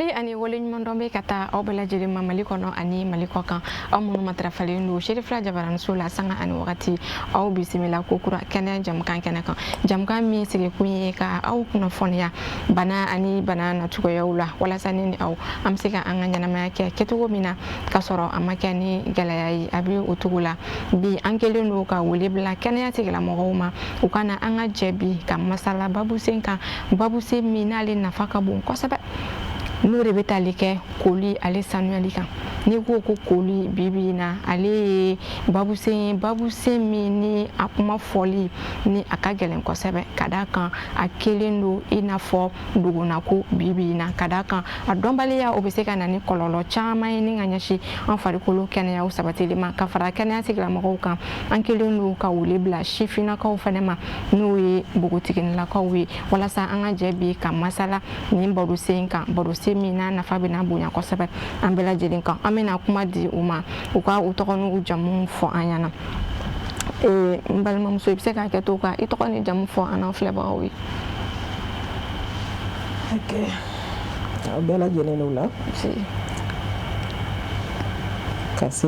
Foli ani waleɲumandɔn bɛ ka taa aw bɛɛ lajɛlen ma Mali kɔnɔ ani Mali kɔ kan, aw minnu matarafalen don Cherifla jabaraniso la sanga ani wagati. Aw bisimila ko kura kɛnɛya jamukan kɛnɛ kan, jamukan min sigikun ye ka aw kunnafoniya bana ani bana nacogoyaw la, walasa ne ni aw an bɛ se ka an ka ɲɛnamaya kɛ kɛcogo min na ka sɔrɔ a ma kɛ ni gɛlɛya ye. A bɛ o cogo la bi, an kɛlen don ka wele bila kɛnɛya tigilamɔgɔw ma, u ka na an ka jɛ bi ka masala babusen kan, babusen min n'ale nafa ka bon kosɛbɛ, n'o de bɛ tali kɛ koli ale sanuyali kan. N'i ko ko koli, bi bi in na ale ye babusen ye, babusen min ni a kuma fɔli ni a ka gɛlɛn kosɛbɛ, ka d'a kan a kelen don i n'a fɔ dogonako bi bi in na, ka d'a kan a dɔnbaliya o bɛ se ka na ni kɔlɔlɔ caman ye ni ka ɲɛsin an farikolo kɛnɛyaw sabatili ma. Ka fara kɛnɛya tigilamɔgɔw kan, an kɛlen don ka wele bila sifinnakaw fana ma, n'o ye npogotiginilakaw ye, walasa an ka jɛ bi ka masala nin barosen kan, barosen min n'a nafa bɛna bonya kosɛbɛ an bɛɛ lajɛlen kan. An bɛna kuma di u ma, u ka u tɔgɔ n'u jamu fɔ an ɲɛna. N balimamuso, i bɛ se k'a kɛ to ka i tɔgɔ ni jamu fɔ an n'an filɛbagaw ye. Ok, aw bɛɛ lajɛlen n'u la ka se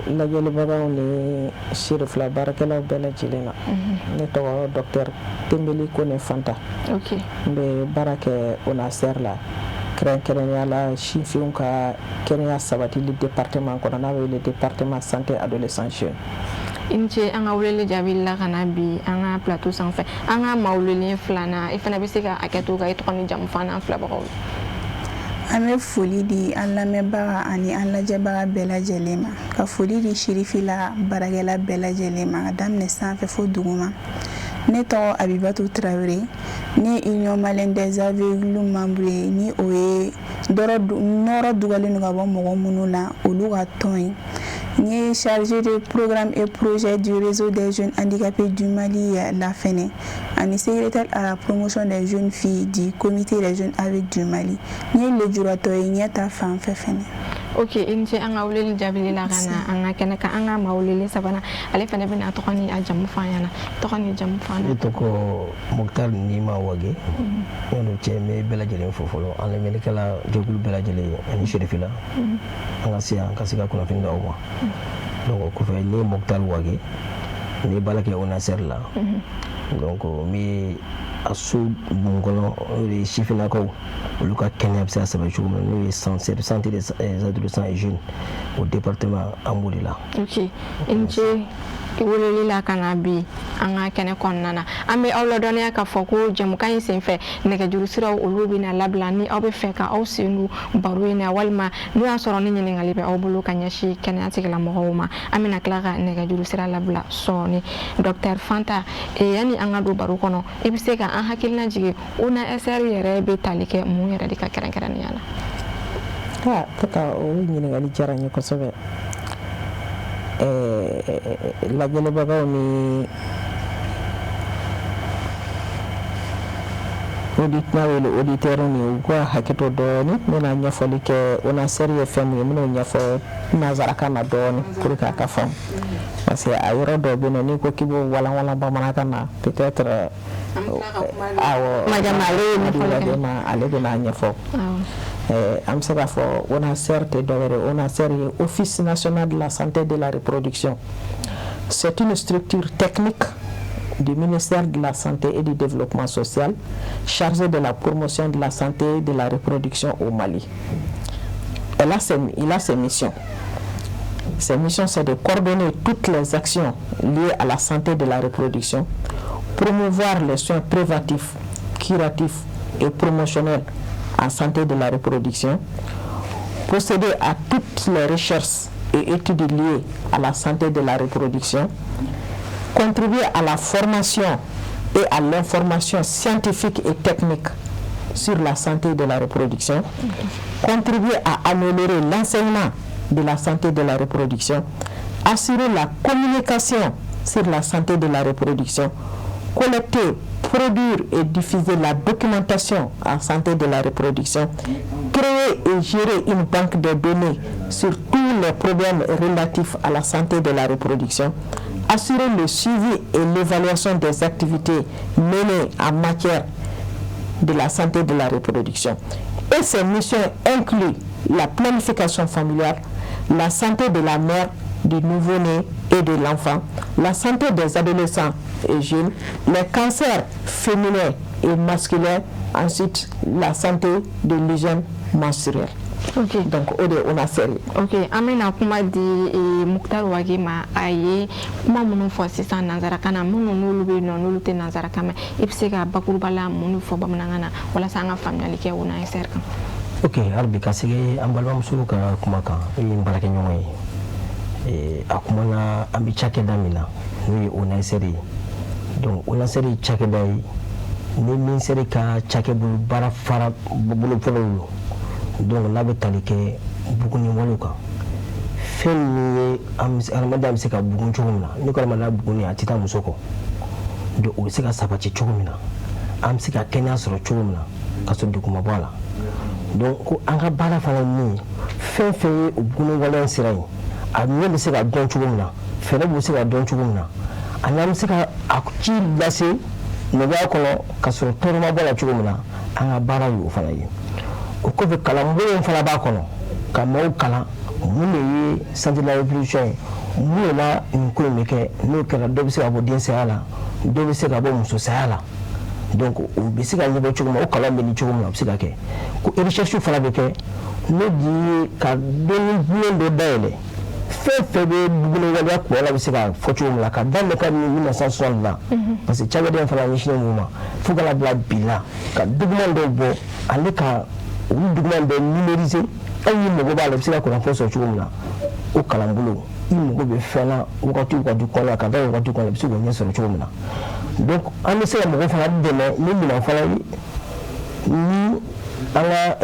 lajɛlibagaw ni Cherifla baarakɛlaw bɛɛ lajɛlen na. Ne tɔgɔ docteur Tembeli Kone Fanta. N bɛ baara kɛ ONASR la, kɛrɛnkɛrɛnnenya la sifinw ka kɛnɛya sabatili département kɔnɔ, n'a bɛ wele département santé adolescent jeune. I ni ce an ka weleli jaabi la ka na bi an ka plateau sanfɛ. An ka maa welelen filanan, i fana bɛ se ka hakɛ to ka i tɔgɔ ni jamu fɔ an n'an filɛbagaw ye. An bɛ foli di an lamɛnbaga ani an lajɛbaga bɛɛ lajɛlen ma, ka foli di Cherifla baarakɛla bɛɛ lajɛlen ma, ka daminɛ sanfɛ fo duguma. Ne tɔgɔ Abibatu Tarawele, ne ye Union malienne des aveugles membre ye, ni o ye nɔrɔ dugalen don ka bɔ mɔgɔ minnu na, olu ka tɔn ye. N ye chargé de programme et projet du réseau des jeunes handicapés du Mali la fɛnɛ, ani secrétaire à la promotion des jeunes filles du comité des jeunes aveugles du Mali. N ye lujuratɔ ye ɲɛ ta fan fɛ fɛnɛ. Ok, i ni ce an ka weleli jaabili la ka na an ka kɛnɛ kan. An ka maa welelen sabanan, ale fana bɛna tɔgɔ ni a jamu fɔ an ɲɛna. Tɔgɔ ni jamu fɔ an Ne tɔgɔ Mokhtar Nima Wage. Yan'o cɛ, n bɛ bɛɛ lajɛlen fo fɔlɔ, an lamɛnnikɛla jɛkulu bɛɛ lajɛlen ani Cherifla, an ka se yan ka se ka kunnafoni d'aw ma. Donc o kɔfɛ, ne ye Mokhtar Wage, ne ye baara kɛ ONASR la. Donc n bɛ a so mun kɔnɔ, o de ye sifinnakaw olu ka kɛnɛya bɛ se ka sabati cogo min na, n'o ye santé des adolescents et jeunes o département, an b'o de la. Ok, i ni ce i weleli la ka na bi an ka kɛnɛ kɔnɔna na. An bɛ aw ladɔnniya k'a fɔ ko jɛmukan in senfɛ, nɛgɛjuru siraw olu bɛna labila, ni aw bɛ fɛ ka aw sen don baro in na, walima n'o y'a sɔrɔ ni ɲininkali bɛ aw bolo ka ɲɛsin kɛnɛya tigilamɔgɔw ma. An bɛna tila ka nɛgɛjuru sira labila sɔɔni. Docteur Fanta, yanni an ka don baro kɔnɔ, i bɛ se ka an hakilina jigin ONASR yɛrɛ bɛ tali kɛ mun yɛrɛ de ka kɛrɛnkɛrɛnnenya la? Ah, tata, o ɲininkali diyara n ye kosɛbɛ. Lajɛlibagaw ni n'a wele auditeurs ni u ka hakɛto dɔɔni, n bɛna ɲɛfɔli kɛ ONASR ye fɛn min ye. N bɛn'o ɲɛfɔ nanzarakan na dɔɔni pour que a ka faamu, parce que a yɔrɔ dɔw bɛ yen nɔ, n'i ko k'i b'o walanwalan bamanankan na, peut-être awɔ, ale ale bɛna ɲɛfɔ. An bɛ se k'a fɔ ONASR tɛ dɔwɛrɛ ye. ONASR ye Office national de la santé de la reproduction. C'est une structure technique du ministère de la Santé et du Développement social chargée de la promotion de la santé et de la reproduction au Mali. Il a ses missions. Ses missions, c'est de coordonner toutes les actions liées à la santé de la reproduction, promouvoir les soins préventifs, curatifs et promotionnels en santé de la reproduction, procéder à toutes les recherches et études liées à la santé de la reproduction, contribuer à la formation et à l'information scientifique et technique sur la santé de la reproduction, contribuer à améliorer l'enseignement de la santé de la reproduction, assurer la communication sur la santé de la reproduction, collecter, produire et diffuser la documentation en santé de la reproduction, créer et gérer une banque de données sur tous les problèmes relatifs à la santé de la reproduction, assurer le suivi et l'évaluation des activités menées en matière de la santé de la reproduction. Et ces missions incluent la planification familiale, la santé de la mère, du nouveau-né et de l'enfant, la santé des adolescents et jeunes, les cancers féminins et masculins, ensuite la santé de l'hygiène menstruelle. Donc o de ye ONASR ye. Ok, an bɛna kuma di Muktar Wage ma. A ye kuma minnu fɔ sisan nanzarakan na, minnu n'olu bɛ yen nɔ, n'olu tɛ nanzarakan mɛn, i bɛ se ka bakuruba la mun fɔ bamanankan na walasa an ka faamuyali kɛ ONASR kan? Ok, hali bi ka segin an balimamuso ka kuma kan, n'o ye n baarakɛɲɔgɔn ye, a kumana an bɛ cakɛda min na, n'o ye ONASR ye. Donc ONASR ye cakɛda ye ni ministère ka cakɛbolo baara fara bolo fɔlɔ don. Donc n'a bɛ tali kɛ buguni walew kan, fɛn min ye adamadenya bɛ se ka bugun cogo min na, ni ko adamadenya buguni, a tɛ taa muso kɔ. Donc o bɛ se ka sabati cogo min na, an bɛ se ka kɛnɛya sɔrɔ cogo min na ka sɔrɔ degun ma bɔ a la. Donc ko an ka baara fana ye min ye, fɛn fɛn ye o buguni waleya sira ye, a ɲɛ bɛ se ka dɔn cogo min na, fɛɛrɛ bɛ se ka dɔn cogo min na, ani an bɛ se ka a ci lase nɔgɔya kɔnɔ ka sɔrɔ tɔɔrɔ ma bɔ a la cogo min na, an ka baara ye o fana ye. O kɔfɛ, kalanbolo fana b'a kɔnɔ ka maaw kalan mun de ye santé de la reproduction ye, mun de la nin ko in bɛ kɛ. N'o kɛra, dɔ bɛ se ka bɔ den saya la, dɔ bɛ se ka bɔ muso saya la. Donc o bɛ se ka ɲɛbɔ cogo min na, o kalan bɛ di cogo min na, o bɛ se ka kɛ. Ko recherche fana bɛ kɛ, n'o de ye ka dɔnni bulon dɔ dayɛlɛ, fɛn fɛn bɛ buguni waleya kɔlɔlɔ bɛ se ka fɔ cogo min na, ka daminɛ kabini 1960 la, parce que cakɛda in fana ɲɛsinnen mun ma, fo kana bila bi la, ka document dɔw bɔ ale ka olu document bɛɛ numériser. Hali ni mago b'a la, i bɛ se ka kunnafoni sɔrɔ cogo min na. O kalanbolo, i mago bɛ fɛn na wagati o wagati kɔnɔ, ka da wagati kɔnɔ, i bɛ se k'o ɲɛ sɔrɔ cogo min na. Donc an bɛ se ka mɔgɔw fana dɛmɛ ni minɛn fana ye, ni an ka,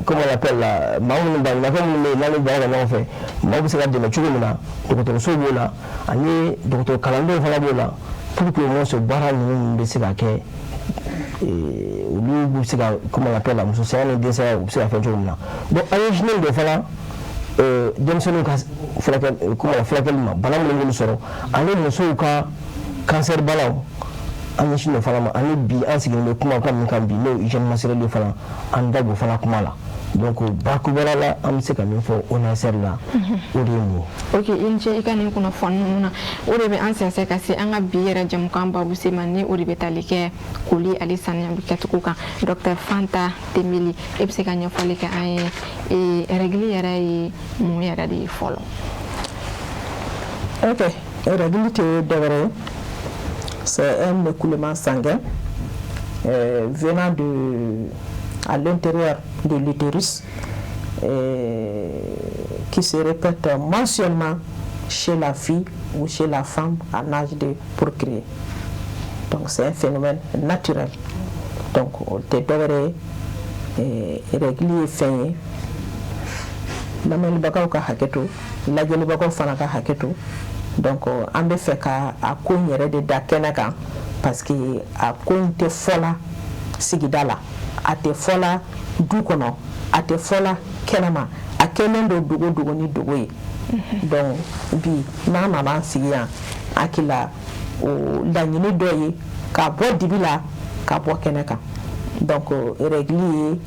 comment on appelle la, maa minnu baɲumankɛ minnu bɛ yen, n'an bɛ baara kɛ ɲɔgɔn fɛ, maaw bɛ se ka dɛmɛ cogo min na. Dɔgɔtɔrɔso b'o la, ani dɔgɔtɔrɔ kalandenw fana b'o la, pour que au moins baara ninnu bɛ se ka kɛ, olu bɛ se ka, comment on appelle la, muso saya ni den saya, u bɛ se ka fɛn cogo min na. Donc an ɲɛsinnen don fana denmisɛnninw ka furakɛli, comment, furakɛli ma, bana minnu b'olu sɔrɔ, ani musow ka cancer banaw, an ɲɛsinnen don fana ma. Ani bi an sigilen bɛ kuma kan min kan bi, n'o ye hygiène menstruelle fana, an da b'o fana kuma la. Donc bakurubaya la, an bɛ se ka min fɔ ONASR la, o de ye nin ye. Ok, i ni ce i ka nin kunnafoni ninnu na. O de bɛ an sɛnsɛn ka se an ka bi yɛrɛ jɛmukan babu sen ma, ni o de bɛ tali kɛ koli ale saniya bɛ kɛcogo kan. Docteur Fanta Tembeli, e bɛ se ka ɲɛfɔli kɛ an ye, règle yɛrɛ ye mun yɛrɛ de ye fɔlɔ? Ok, règle tɛ dɔwɛrɛ ye, c'est un écoulement sanguin venant de à l'intérieur de l'utérus qui se répète mensuellement chez la fille ou chez la femme en âge de procréer. Donc c'est un phénomène naturel. Donc o tɛ dɔwɛrɛ ye, règle ye fɛn ye, lamɛnnibagaw ka hakɛ to, lajɛlibagaw fana ka hakɛ to. Donc an bɛ fɛ ka a ko in yɛrɛ de da kɛnɛ kan, parce que a ko in tɛ fɔla sigida la, a tɛ fɔla du kɔnɔ, a tɛ fɔla kɛnɛma, a kɛlen don dogo dogo ni dogo ye. Donc bi n'an nana an sigi yan, hakili la o laɲini dɔ ye ka bɔ dibi la, ka bɔ kɛnɛ kan. Donc règle ye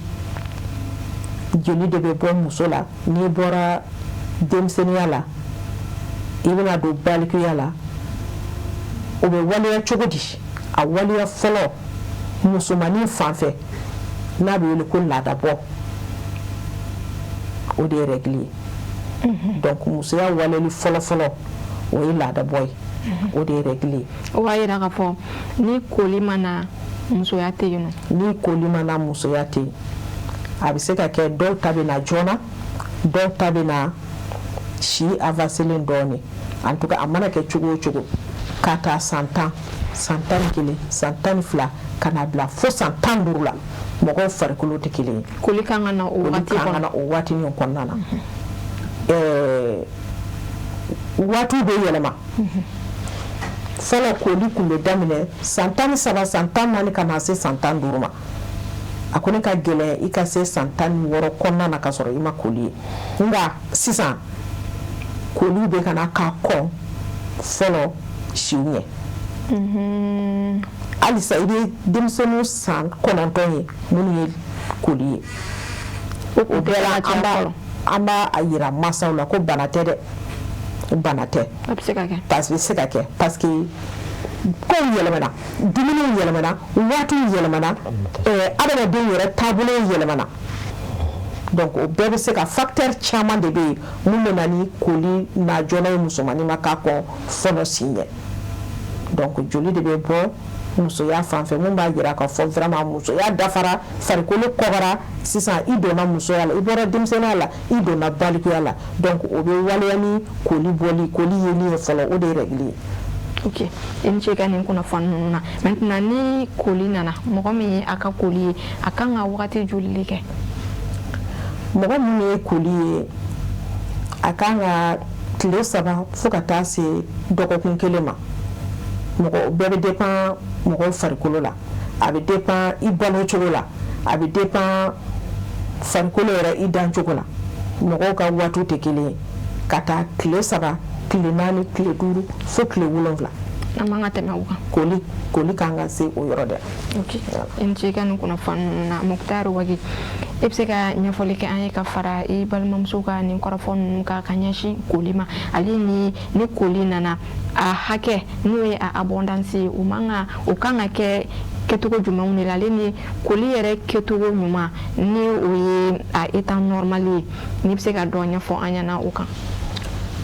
joli de bɛ bɔ muso la. N'i bɔra denmisɛnninya la, i bɛna don balikuya la, o bɛ waleya cogo di? A waleya fɔlɔ musomanin fan fɛ, n'a bɛ wele ko laadabɔ, o de ye règle ye. Donc musoya waleli fɔlɔ fɔlɔ, o ye laadabɔ ye, o de ye règle ye. O b'a yira k'a fɔ ni koli ma na, musoya tɛ yen nɔ? Ni koli ma na, musoya tɛ yen. A bɛ se ka kɛ dɔw ta bɛ na joona, dɔw ta bɛ na si avancelen dɔɔnin. En tout cas, a mana kɛ cogo o cogo, k'a ta san 10, san 11, san 12, ka na bila fo san 15 la, mɔgɔw farikolo tɛ kelen ye. Koli kan ka na o wagati kɔnɔ. Kan ka na o waati nin kɔnɔna na. Waatiw bɛ yɛlɛma. Fɔlɔ, koli tun bɛ daminɛ san 13, san 14, ka na se san 15 ma. A ko ne ka gɛlɛn i ka se san 16 kɔnɔna na ka sɔrɔ i ma koli ye. Nka sisan, koliw bɛ ka na ka kɔn fɔlɔ siw ɲɛ. Halisa i bɛ denmisɛnninw san 9 ye minnu ye koli ye. O bɛɛ la, an b'a a yira mansaw la ko bana tɛ dɛ, bana tɛ. A bɛ se ka kɛ. Parce que bɛ se ka kɛ, parce que kow yɛlɛmana, dumuniw yɛlɛmana, waatiw yɛlɛmana, adamaden yɛrɛ taabolo yɛlɛmana. Donc o bɛɛ bɛ se ka, facteur caman de bɛ yen mun bɛ na ni koli na joona ye musomanin ma k'a kɔn fɔlɔ sin ɲɛ. Donc joli de bɛ bɔ musoya fan fɛ mun b'a jira k'a fɔ vraiment musoya dafara, farikolo kɔgɔra. Sisan i donna musoya la, i bɔra denmisɛnninya la, i donna balikuya la. Donc o bɛ waleya ni koli bɔli, koli yeli ye fɔlɔ, o de ye règle ye. Ok, i ni ce i ka nin kunnafoni ninnu na. Maintenant, ni koli nana, mɔgɔ min ye a ka koli ye, a kan ka wagati joli de kɛ? Mɔgɔ min ye koli ye, a kan ka tile 3 fo ka taa se dɔgɔkun kelen ma. Mɔgɔ bɛɛ bɛ dépend mɔgɔw farikolo la, a bɛ dépend i balo cogo la, a bɛ dépend farikolo yɛrɛ i dan cogo la. Mɔgɔw ka waatiw tɛ kelen ye, ka taa tile 3, tile 4, tile 5 fo tile 7. An man ka tɛmɛ o kan. Koli kan ka se o yɔrɔ de la. Ok, i ni ce i ka nin kunnafoni ninnu na. Moctar Wagué, e bɛ se ka ɲɛfɔli kɛ an ye ka fara i balimamuso ka nin kɔrɔfɔ ninnu kan ka ɲɛsin koli ma, ale ni koli nana, a hakɛ n'o ye a abondance ye, o man ka, o kan ka kɛ kɛcogo jumɛnw de la, ale ni koli yɛrɛ kɛcogo ɲuman ni o ye a état normal ye, n'i bɛ se ka dɔ ɲɛfɔ an ɲɛna o kan?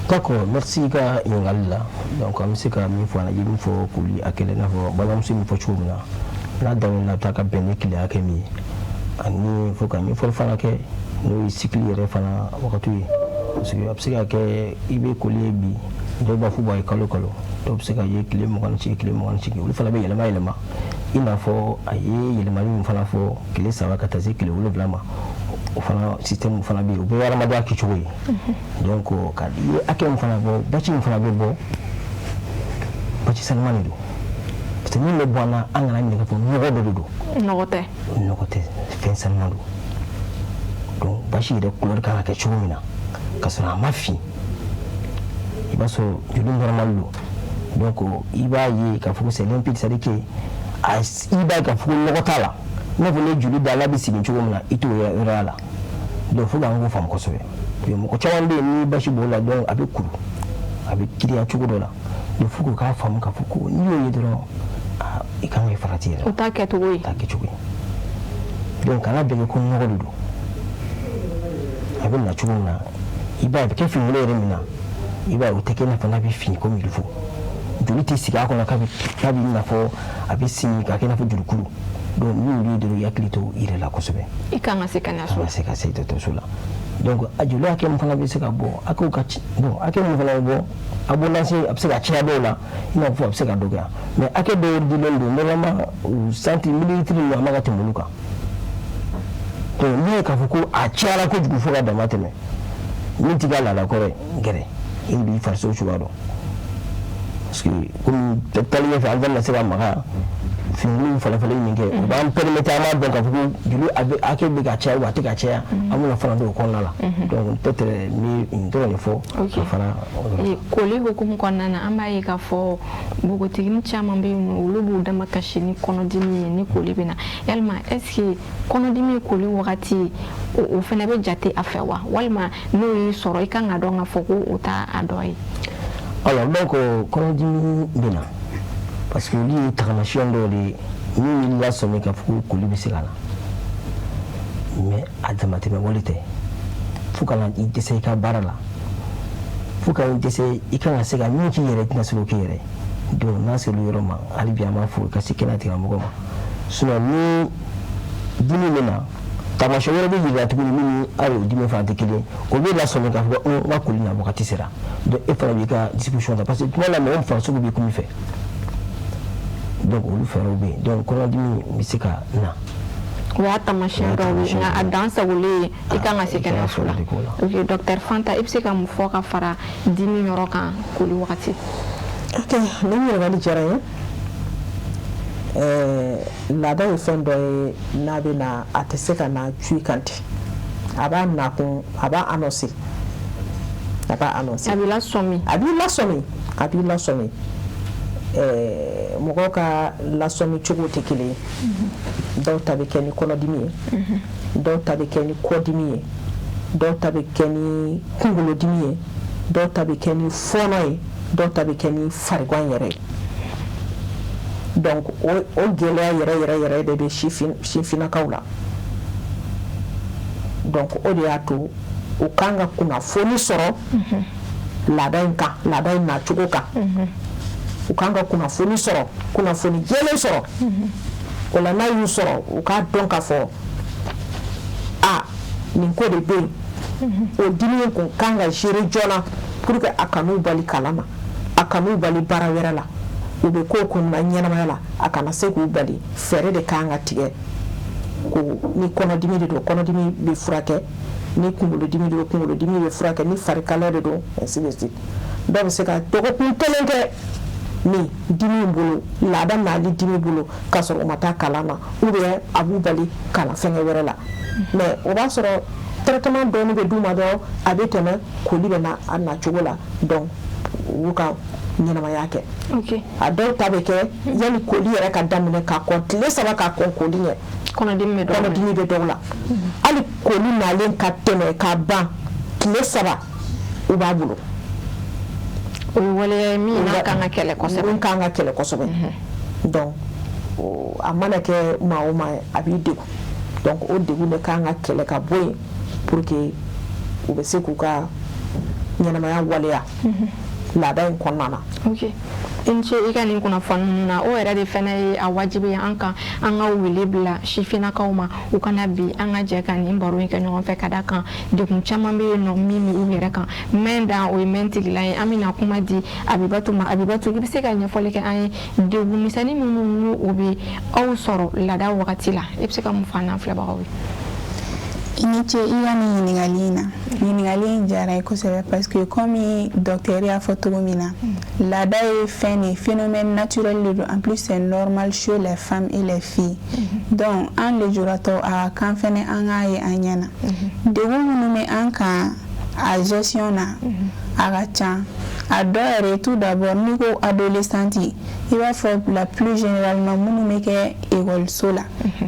D'accord, merci i ka ɲininkali la. Donc an bɛ se ka min fɔ a la, i ye min fɔ koli a kɛlɛ, i n'a fɔ balimamuso ye min fɔ cogo min na, n'a daminɛna, a bɛ taa ka bɛn ni tile hakɛ min ye, ani fo ka ɲɛfɔli fana kɛ, n'o ye cycle yɛrɛ fana wagati ye, parce que a bɛ se ka kɛ i bɛ koli ye bi, dɔw b'a fɔ b'a ye kalo kalo, dɔw bɛ se ka ye tile 28, tile 28, olu fana bɛ yɛlɛma yɛlɛma, i n'a fɔ a ye yɛlɛmali min fana fɔ, tile 3 ka taa se tile 7 ma, o fana système fana bɛ yen, o bɛɛ ye adamadenya kɛcogo ye. Donc ka i ye hakɛ min fana bɔ, basi min fana bɛ bɔ, basi sanuman de don, parce que min bɛ bɔ an na, an kana ɲinɛ k'a fɔ nɔgɔ dɔ de don. Nɔgɔ tɛ. Nɔgɔ tɛ, fɛn sanuman don. Donc basi yɛrɛ couleur kan ka kɛ cogo min na, ka sɔrɔ a ma fin, i b'a sɔrɔ joli normal don. Donc i b'a ye k'a fɔ ko c'est limpide, c'est à dire que a i b'a ye k'a fɔ ko nɔgɔ t'a la, i n'a fɔ ni joli da la bɛ sigi cogo min na, i t'o yɔrɔ la. Donc fo k'an k'o faamu kosɛbɛ. Mɔgɔ caman bɛ yen, ni basi b'o la, donc a bɛ kuru, a bɛ girinya cogo dɔ la. Donc fo k'o k'a faamu k'a fɔ ko n'i y'o ye dɔrɔn, i kan k'i farati yɛrɛ. O t'a kɛcogo ye. O t'a kɛcogo ye. Donc kana bɛɛ kɛ ko nɔgɔ de don. A bɛ na cogo min na, i b'a ye a bɛ kɛ finiko yɛrɛ min na, i b'a ye o tɛ kɛ i n'a fɔ n'a bɛ fin comme il faut. Joli tɛ sigi a kɔnɔ k'a bɛ i n'a fɔ a bɛ simi k'a kɛ i n'a fɔ jolikuru. Donc n'i y'olu ye dɔrɔn, i hakili to i yɛrɛ la kosɛbɛ. I kan ka se kɛnɛyaso la. Ka se ka se dɔgɔtɔrɔso la. Donc a joli hakɛ min fana bɛ se ka bɔ, hakɛw ka ci, bon, hakɛ min fana bɛ bɔ, abondance, a bɛ se ka caya dɔw la, i n'a fɔ a bɛ se ka dɔgɔya, mais hakɛ dɔw dilen don normalement, centi millilitre ninnu, a man ka tɛmɛ olu kan. Donc n'i ye k'a fɔ ko a cayara kojugu fo ka dama tɛmɛ, min t'i ka laada kɔrɔ ye, gɛrɛ, i b'i farisogo cogoya dɔn, parce que komi taalen ɲɛfɛ an bɛna se ka maga finikuru falen falen min kɛ, o b'an permettre an b'a dɔn k'a fɔ ko joli a bɛ hakɛ bɛ ka caya wa a tɛ ka caya, an bɛna fana don o kɔnɔna la. Donc peut-être n bɛ nin dɔrɔn de fɔ ka fara o yɔrɔ kan. Koli hukumu kɔnɔna na, an b'a ye k'a fɔ npogotiginin caman bɛ yen nɔ, olu b'u dama kasi ni kɔnɔdimi ye ni koli bɛ na. Yalima est ce que kɔnɔdimi koli wagati, o fana bɛ jate a fɛ wa, walima n'o y'i sɔrɔ, i kan ka dɔn k'a fɔ ko o t'a a dɔ ye? Alors donc kɔnɔdimi bɛ na parce que olu ye tagamasiyɛn dɔw de ye min b'i lasɔmi k'a fɔ ko koli bɛ se ka na, mais a damatɛmɛ wale tɛ fo ka na i dɛsɛ i ka baara la, fo ka i dɛsɛ i kan ka se ka min k'i yɛrɛ, i tɛna se k'o k'i yɛrɛ. Donc n'a sera o yɔrɔ ma, hali bi an b'a fɔ i ka se kɛnɛya tigilamɔgɔw ma. Sinon ni dimi bɛ na, taamasiyɛn wɛrɛ bɛ yir'i la tuguni min ni hali o dimi fana tɛ kelen ye, o bɛ lasɔmi k'a fɔ ko n ka koli na wagati sera. Donc e fana b'i ka disposition ta, parce que tuma dɔ la mɔgɔ farisogo b'i kun fɛ, donc olu fɛɛrɛw bɛ yen. Donc kɔnɔdimi bɛ se ka na. O y'a taamasiyɛn dɔw ye, nka a dan sagolen i kan ka se kɛnɛyaso la. Ok, docteur Fanta, i bɛ se ka mun fɔ ka fara dimi yɔrɔ kan koli wagati? Ok, nin ɲininkali diyara n ye. Laada ye fɛn dɔ ye, n'a bɛ na, a tɛ se ka na cu i kan ten, a b'a nakun, a b'a annoncer, a b'a annoncer. A b'i lasɔmi. A b'i lasɔmi, a b'i lasɔmi. Mɔgɔw ka lasɔmi cogo tɛ kelen ye. Dɔw ta bɛ kɛ ni kɔnɔdimi ye. Dɔw ta bɛ kɛ ni kɔdimi ye, dɔw ta bɛ kɛ ni kunkolodimi ye, dɔw ta bɛ kɛ ni fɔɔnɔ ye, dɔw ta bɛ kɛ ni farigan yɛrɛ ye. Donc o gɛlɛya yɛrɛ yɛrɛ yɛrɛ de bɛ sifinnakaw la. Donc o de y'a to u kan ka kunnafoni sɔrɔ laada in kan, laada in nacogo kan. U kan ka kunnafoni sɔrɔ, kunnafoni jɛlen sɔrɔ. O la, n'a y'u sɔrɔ, u k'a dɔn k'a fɔ a nin ko de bɛ yen. O dimi in kun kan ka gérer joona pour que a kan'u bali kalan na, a kan'u bali baara wɛrɛ la, u bɛ ko kun na ɲɛnamaya la, a kana se k'u bali. Fɛɛrɛ de kan ka tigɛ ko ni kɔnɔdimi de don, kɔnɔdimi bɛ furakɛ, ni kunkolodimi de don, kunkolodimi bɛ furakɛ, ni farikalaya de don, ainsi de suite. Dɔw bɛ se ka dɔgɔkun kelen kɛ ni dimi in bolo, laada nali dimi bolo, k'a sɔrɔ u ma taa kalan na, ou bien a b'u bali kalan fɛnkɛ wɛrɛ la. Mais o b'a sɔrɔ traitement dɔɔni bɛ d'u ma dɔrɔn, a bɛ tɛmɛ, koli bɛ na a nacogo la. Donc u b'u ka ɲɛnamaya kɛ. A dɔw ta bɛ kɛ yanni koli yɛrɛ ka daminɛ, ka kɔn tile 3 ka kɔn koli ɲɛ. Kɔnɔdimi bɛ dɔw la. Kɔnɔdimi bɛ dɔw la. Hali koli nalen ka tɛmɛ ka ban tile 3, u b'a bolo. O ye waleya ye min n'a kan ka kɛlɛ kosɛbɛ. Min kan ka kɛlɛ kosɛbɛ. Donc a mana kɛ maa o maa ye, a b'i degun. Donc o degun de kan ka kɛlɛ ka bɔ yen pour que u bɛ se k'u ka ɲɛnamaya waleya laada in kɔnɔna na. Ok, i ni ce i ka nin kunnafoni ninnu na. O yɛrɛ de fana ye a wajibi ye an kan, an ka wele bila sifinnakaw ma, u kana bi an ka jɛ ka nin baro in kɛ ɲɔgɔn fɛ, ka da kan degun caman bɛ yen nɔ min bɛ u yɛrɛ kan. Mɛn dan o ye mɛn tigila ye. An bɛna kuma di Abibatu ma. Abibatu, i bɛ se ka ɲɛfɔli kɛ an ye degun misɛnnin minnu n'u o bɛ aw sɔrɔ laada wagati la? I bɛ se ka mun fɔ an n'an filɛbagaw ye? I ni ce i ka nin ɲininkali in na. Ɲininkali in diyara n ye kosɛbɛ parce que comme docteur y'a fɔ cogo min na, laada ye fɛn de, phénomène naturel de don. En plus, c'est normal chez les femmes et les filles. Donc an lujuratɔ, a ka kan fɛnɛ an k'a ye an ɲɛ na. Degun minnu bɛ an kan a gestion na, a ka ca. A dɔ yɛrɛ, tout d'abord, n'i ko adolescente, i b'a fɔ la plus généralement minnu bɛ kɛ ekɔliso la.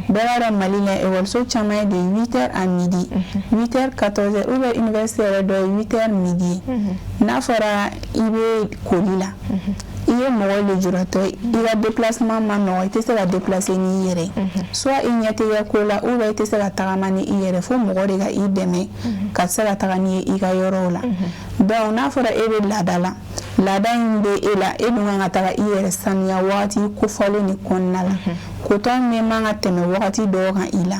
Bɛɛ b'a dɔn, Mali la, ekɔliso caman ye de 8 heures à midi, 8 heures 14 heures, ou bien université yɛrɛ dɔ ye 8 heures midi. N'a fɔra i bɛ koli la, i ye mɔgɔ lujuratɔ ye, i ka déplacement ma nɔgɔn, i tɛ se ka déplacer n'i yɛrɛ ye, soit i ɲɛ tɛ kɛ ko la, ou bien i tɛ se ka tagama ni i yɛrɛ, fo mɔgɔ de ka i dɛmɛ ka se ka taga n'i ye i ka yɔrɔw la. Donc n'a fɔra e bɛ laada la, laada in bɛ e la, e dun kan ka taga i yɛrɛ sanuya wagati kofɔlen de kɔnɔna la, kotɔn min man ka tɛmɛ wagati dɔw kan i la.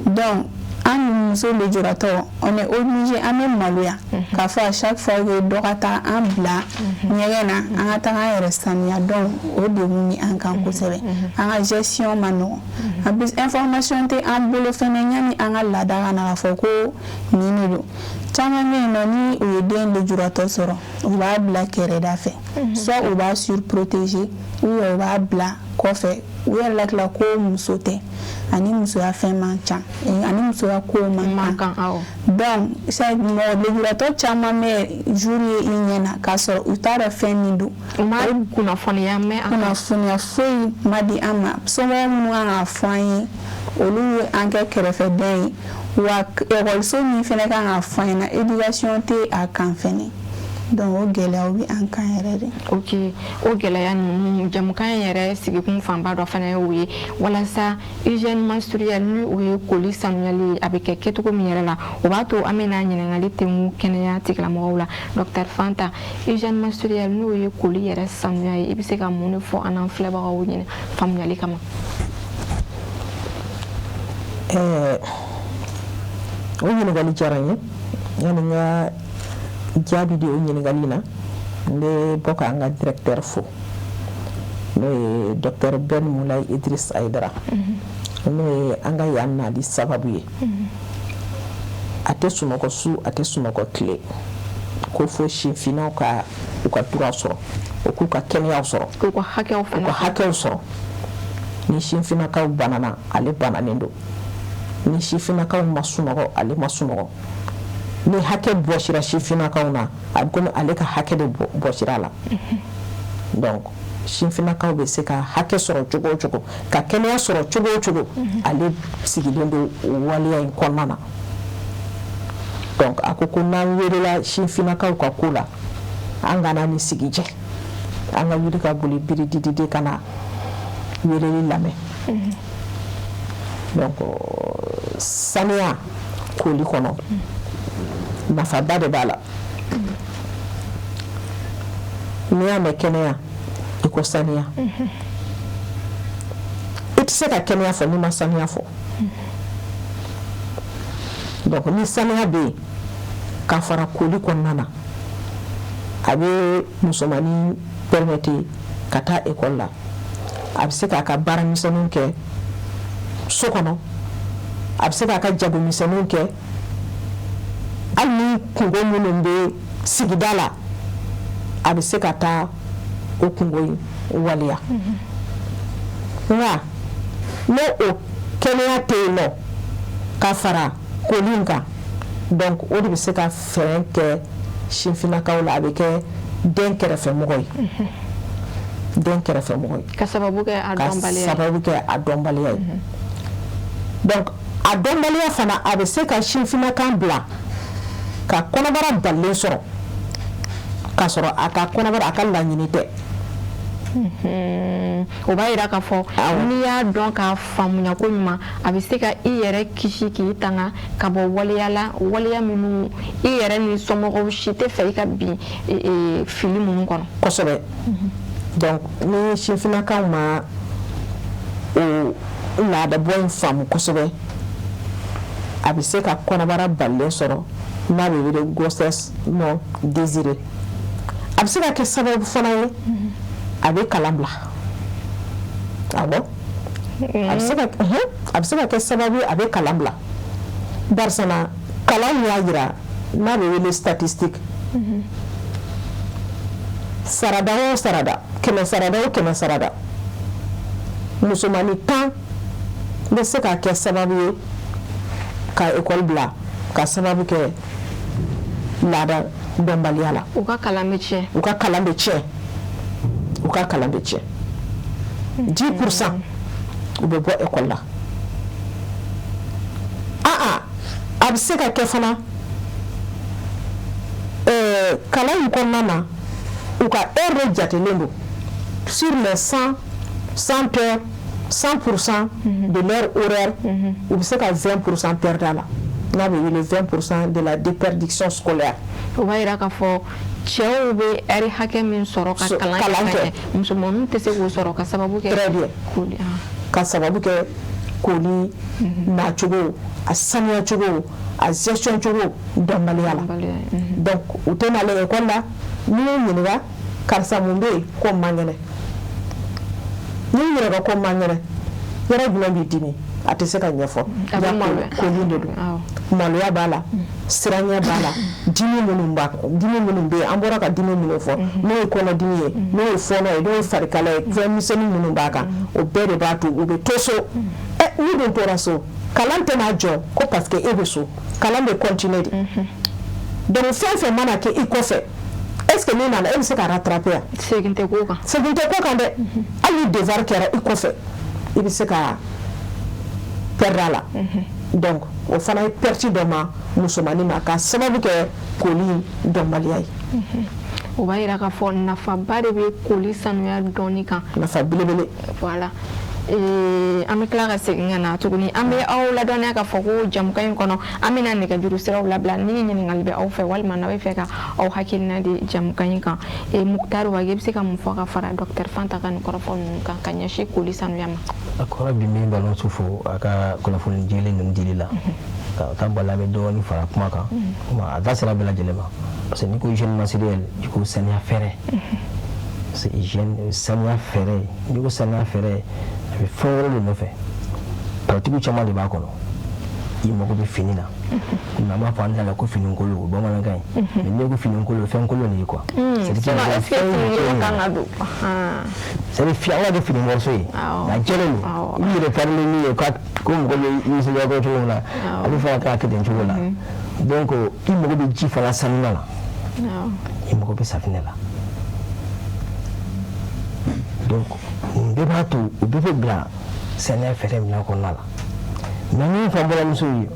Donc an muso lujuratɔ, on est obligé, an bɛ maloya k'a fɔ à chaque fois que dɔ ka taa an bila ɲɛgɛn na, an ka taga an yɛrɛ sanuya. Donc o degun bɛ an kan kosɛbɛ, an ka gestion ma nɔgɔn. En plus, information tɛ an bolo fɛnɛ yanni an ka laada ka na k'a fɔ ko nin de don. Caman bɛ yen nɔ, ni u ye den lujuratɔ sɔrɔ, u b'a bila kɛrɛda fɛ, soit u b'a surprotéger, ou bien u b'a bila kɔfɛ, u yɛrɛ la tila ko muso tɛ, ani musoya fɛn man ca, ani musoya ko man kan. Donc mɔgɔ lujuratɔ caman bɛ jour ye i ɲɛ na k'a sɔrɔ u t'a dɔn fɛn min don. U ma kunnafoniya mɛn. Kunnafoniya foyi ma di an ma. Somɔgɔw minnu kan k'a fɔ an ye, olu ye an kɛ kɛrɛfɛdɛn ye. Wa ekɔliso min fɛnɛ kan k'a fɔ an ɲɛna, éducation tɛ a kan fɛnɛ. Donc o gɛlɛyaw bɛ an kan yɛrɛ de. Ok, o gɛlɛya ninnu, jamukan in yɛrɛ sigikun fanba dɔ fana ye o ye, walasa hygiène menstruelle, ni o ye koli sanuyali ye, a bɛ kɛ kɛcogo min yɛrɛ la, o b'a to an bɛna ɲininkali tɛnku kɛnɛya tigilamɔgɔw la. Docteur Fanta, hygiène menstruelle, n'o ye koli yɛrɛ sanuya ye, i bɛ se ka mun de fɔ an n'an filɛbagaw ɲɛna faamuyali kama? O ɲininkali diyara n ye. Yanni n ka jaabi di o ɲininkali na, n bɛ bɔ k'an ka directeur fo, n'o ye docteur Ben Moulaye Idriss Aïdara, n'o ye an ka yan nali sababu ye. A tɛ sunɔgɔ su, a tɛ sunɔgɔ tile, ko fo sifinnaw ka u ka droit sɔrɔ, u k'u ka kɛnɛyaw sɔrɔ. K'u ka hakɛw fana. U ka hakɛw sɔrɔ. Ni sifinnakaw banana, ale bananen don. Ni sifinnakaw ma sunɔgɔ, ale ma sunɔgɔ. Ni hakɛ bɔsira sifinnakaw na, a bɛ komi ale ka hakɛ de bɔsira a la. Donc Sifinnakaw bɛ se ka hakɛ sɔrɔ cogo o cogo, ka kɛnɛya sɔrɔ cogo o cogo, ale sigilen don o waleya in kɔnɔna na. Donc a ko ko n'an welela sifinnakaw ka ko la, an kana ni sigi jɛ, an ka wuli ka boli biridididi ka na weleli lamɛn. Donc saniya koli kɔnɔ, nafaba de b'a la. N'i y'a mɛn kɛnɛya, i ko saniya. I tɛ se ka kɛnɛya fɔ n'i ma saniya fɔ. Donc ni saniya bɛ yen ka fara koli kɔnɔna na, a bɛ musomannin permettre ka taa ekɔli la, a bɛ se k'a ka baara misɛnninw kɛ so kɔnɔ, a bɛ se k'a ka jago misɛnninw kɛ, hali ni kungo minnu bɛ sigida la, a bɛ se ka taa o kungo in waleya. Nka n'o o kɛnɛya tɛ yen nɔ ka fara koli in kan, donc o de bɛ se ka fɛɛrɛ kɛ sifinnakaw la, a bɛ kɛ den kɛrɛfɛmɔgɔ ye, den kɛrɛfɛmɔgɔ ye. Ka sababu kɛ a dɔnbaliya ye. Ka sababu kɛ a dɔnbaliya ye. Donc a dɔnbaliya fana, a bɛ se ka sifinnakan bila ka kɔnɔbara balilen sɔrɔ, k'a sɔrɔ a ka kɔnɔbara, a ka laɲini tɛ. O b'a yira k'a fɔ n'i y'a dɔn k'a faamuya ko ɲuman, a bɛ se ka i yɛrɛ kisi k'i tanga ka bɔ waleya la, waleya minnu i yɛrɛ ni somɔgɔw si tɛ fɛ i ka bin fili minnu kɔnɔ. Kosɛbɛ. Donc ni sifinnakaw ma o laadabɔ in faamu kosɛbɛ, a bɛ se ka kɔnɔbara balilen sɔrɔ n'a bɛ wele grossesse non désirée. A bɛ se ka kɛ sababu fana ye, a bɛ kalan bila. Awɔ, a bɛ se ka kɛ sababu ye, a bɛ kalan bila, barisa na kalan y'a jira n'a bɛ wele statistique, sarada o sarada, 100 sarada o 100 sarada, musomanin 10 bɛ se ka kɛ sababu ye ka ekɔli bila ka sababu kɛ laada dɔnbaliya la. U ka kalan bɛ tiɲɛ. U ka kalan bɛ tiɲɛ, u ka kalan bɛ tiɲɛ. 10 %, u bɛ bɔ ekɔli la. Aa, a bɛ se ka kɛ fana, kalan in kɔnɔna na, u ka heure de jatelen don sur les 100 heures, 100 % de leur horaire, u bɛ se ka 20 % perdre a la, n'a bɛ wele 20 % de la déperdition scolaire. O b'a yira k'a fɔ cɛw bɛ heure hakɛ min sɔrɔ ka kalan kɛ, musomaninw tɛ se k'o sɔrɔ ka sababu kɛ. Très bien, ka sababu kɛ koli nacogo, a saniya cogo, a gestion cogo dɔnbaliya la. Donc u tɛ nalen ekɔli la. N'i y'u ɲininka karisa mun bɛ yen, ko n man kɛnɛ, n'i y'u ɲininka ko n man kɛnɛ, yɔrɔ jumɛn b'i dimi, a tɛ se ka ɲɛfɔ. Koli de don. Maloya b'a la, siranɲɛ b'a la, dimi minnu bɛ yen, an bɔra ka dimi minnu fɔ, n'o ye kɔnɔdimi ye, n'o ye fɔɔnɔ ye, n'o ye farikala ye, fɛn misɛnnin minnu b'a kan, o bɛɛ de b'a to u bɛ to so. Ɛ, n'u dun tora so, kalan tɛna jɔ ko parce que e bɛ so, kalan bɛ continuer de. Donc fɛn fɛn mana kɛ i kɔfɛ, est ce que n'i nana, e bɛ se ka rattraper yan? Segin tɛ ko kan. Segin tɛ ko kan dɛ. Hali ni devoir kɛra i kɔfɛ, i bɛ se ka perdre a la. Donc o fana ye perte dɔ ma musomanin ma ka sababu kɛ koli dɔnbaliya ye. O b'a yira k'a fɔ nafaba de bɛ koli sanuya dɔɔni kan. Nafa belebele. Voilà, an bɛ tila ka segin ka na tuguni. An bɛ aw ladɔnniya k'a fɔ ko jamukan in kɔnɔ, an bɛna nɛgɛjuru siraw labila ni ɲininkali bɛ aw fɛ walima n'aw bɛ fɛ ka aw hakilina di jamukan in kan. Mukutari Wage, i bɛ se ka mun fɔ ka fara docteur Fanta ka nin kɔrɔfɔ ninnu kan ka ɲɛsin koli sanuya ma? A kɔrɔ bi min balimamuso fo a ka kunnafoni jɛlen ninnu dili la ka taa bala bɛ dɔɔnin fara kuma kan, a da sera bɛɛ lajɛlen ma, parce que n'i ko hygiène menstruelle, i ko saniya fɛrɛ, parce que hygiène, saniya fɛrɛ, n'i ko saniya fɛrɛ, a bɛ fɛn wɛrɛ de nɔfɛ, pratique caman de b'a kɔnɔ. I mago bɛ fini na, komi an b'a fɔ an da la ko fini kolon, o bamanankan ye, mais n'i ko fini kolon, fɛn kolon de ye quoi. C'est à dire est-ce que fini kolon kan ka don? C'est à dire an ka kɛ fini morceau ye, a jɛlen don, i yɛrɛ parilen min ye ko mɔgɔ bɛ nisɔndiya kɔ cogo min na, ale fana k'a kɛ ten cogo la. Donc i mago bɛ ji fana sanuya la, i mago bɛ safinɛ la. Donc nin bɛɛ b'a to u bɛɛ bɛ bila saniya fɛɛrɛ minɛn kɔnɔna la. Mais min fɔ an balimamusow ye,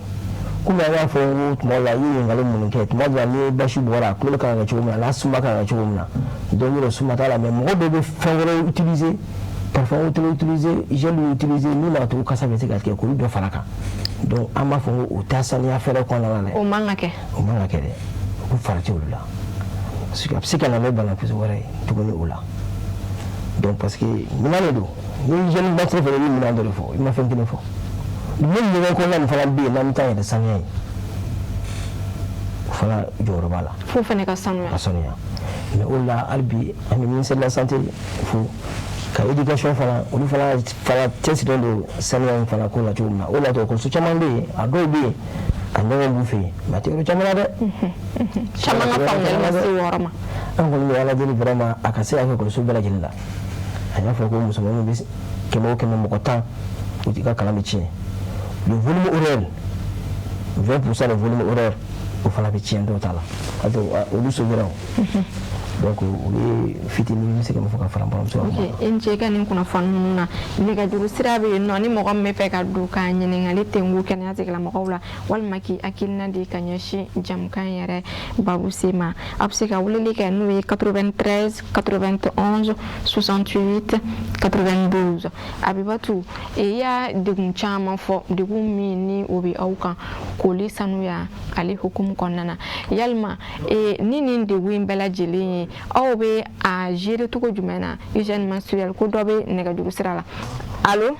komi an y'a fɔ ko tuma dɔ la i ye ɲininkali minnu kɛ, tuma dɔ la ni basi bɔra, a kulo kan ka kɛ cogo min na, n'a suma kan ka kɛ cogo min na, donc yɔrɔ suma t'a la. Mais mɔgɔ dɔw bɛ fɛn wɛrɛw utiliser, parfum wɛrɛw utiliser, gel utiliser min b'a to kasa bɛ se ka tigɛ, k'olu dɔ fara kan. Donc an b'a fɔ ko o tɛ saniya fɛɛrɛ kɔnɔna la dɛ. O man ka kɛ. O man ka kɛ dɛ, o farati olu la, parce que a bɛ se ka na ni banakisɛ wɛrɛ ye tuguni o la. Donc parce que minɛn de don, ni gel menstruel fana, i bɛ minɛn dɔ de fɔ, i ma fɛn kelen fɔ. Ni ɲɛgɛn kɔnɔna nin fana bɛ yen, n'an bɛ taa yɛrɛ sanuya ye, o fana jɔyɔrɔ b'a la. F'o fana ka sanuya. Ka sanuya. Mais o la, hali bi an bɛ ministère de la Santé fo ka éducation fana, olu fana cɛsirilen don sanuya in fana ko la cogo min na. O de la ekɔliso caman bɛ yen, a dɔw bɛ yen, a ɲɛgɛn b'u fɛ yen, mais a tɛ yɔrɔ caman na dɛ. Caman ka faamuyali ma se o yɔrɔ ma. An kɔni bɛ Ala deli vraiment a ka se ka kɛ ekɔliso bɛɛ lajɛlen la. A y'a fɔ ko musomaninw bɛ 100 o 100, mɔgɔ 10, o t'i ka kalan bɛ tiɲɛ. Le volume horaire, 20% de volume horaire, o fana bɛ tiɲɛ dɔw ta la, parce que olu sovera o. Donc o ye fitinin bɛ se ka min fɔ ka fara n balimamuso ka kuma kan. Ok, i ni ce i ka nin kunnafoni ninnu na. Nɛgɛjuru sira bɛ yen nɔ, ni mɔgɔ min bɛ fɛ ka don ka ɲininkali tengu kɛnɛya tigilamɔgɔw la, walima k'i hakilina di ka ɲɛsin jamukan yɛrɛ babu sen ma, a bɛ se ka weleli kɛ, n'o ye 93 91 68 92. Abibatu, i y'a degun caman fɔ, degun min ni o bɛ aw kan koli sanuya ale hukumu kɔnɔna na. Yalima ni nin degun in bɛɛ lajɛlen ye, aw bɛ a gérer cogo jumɛn na, hygiène menstruelle? Ko dɔ bɛ nɛgɛjuru sira la. Allo?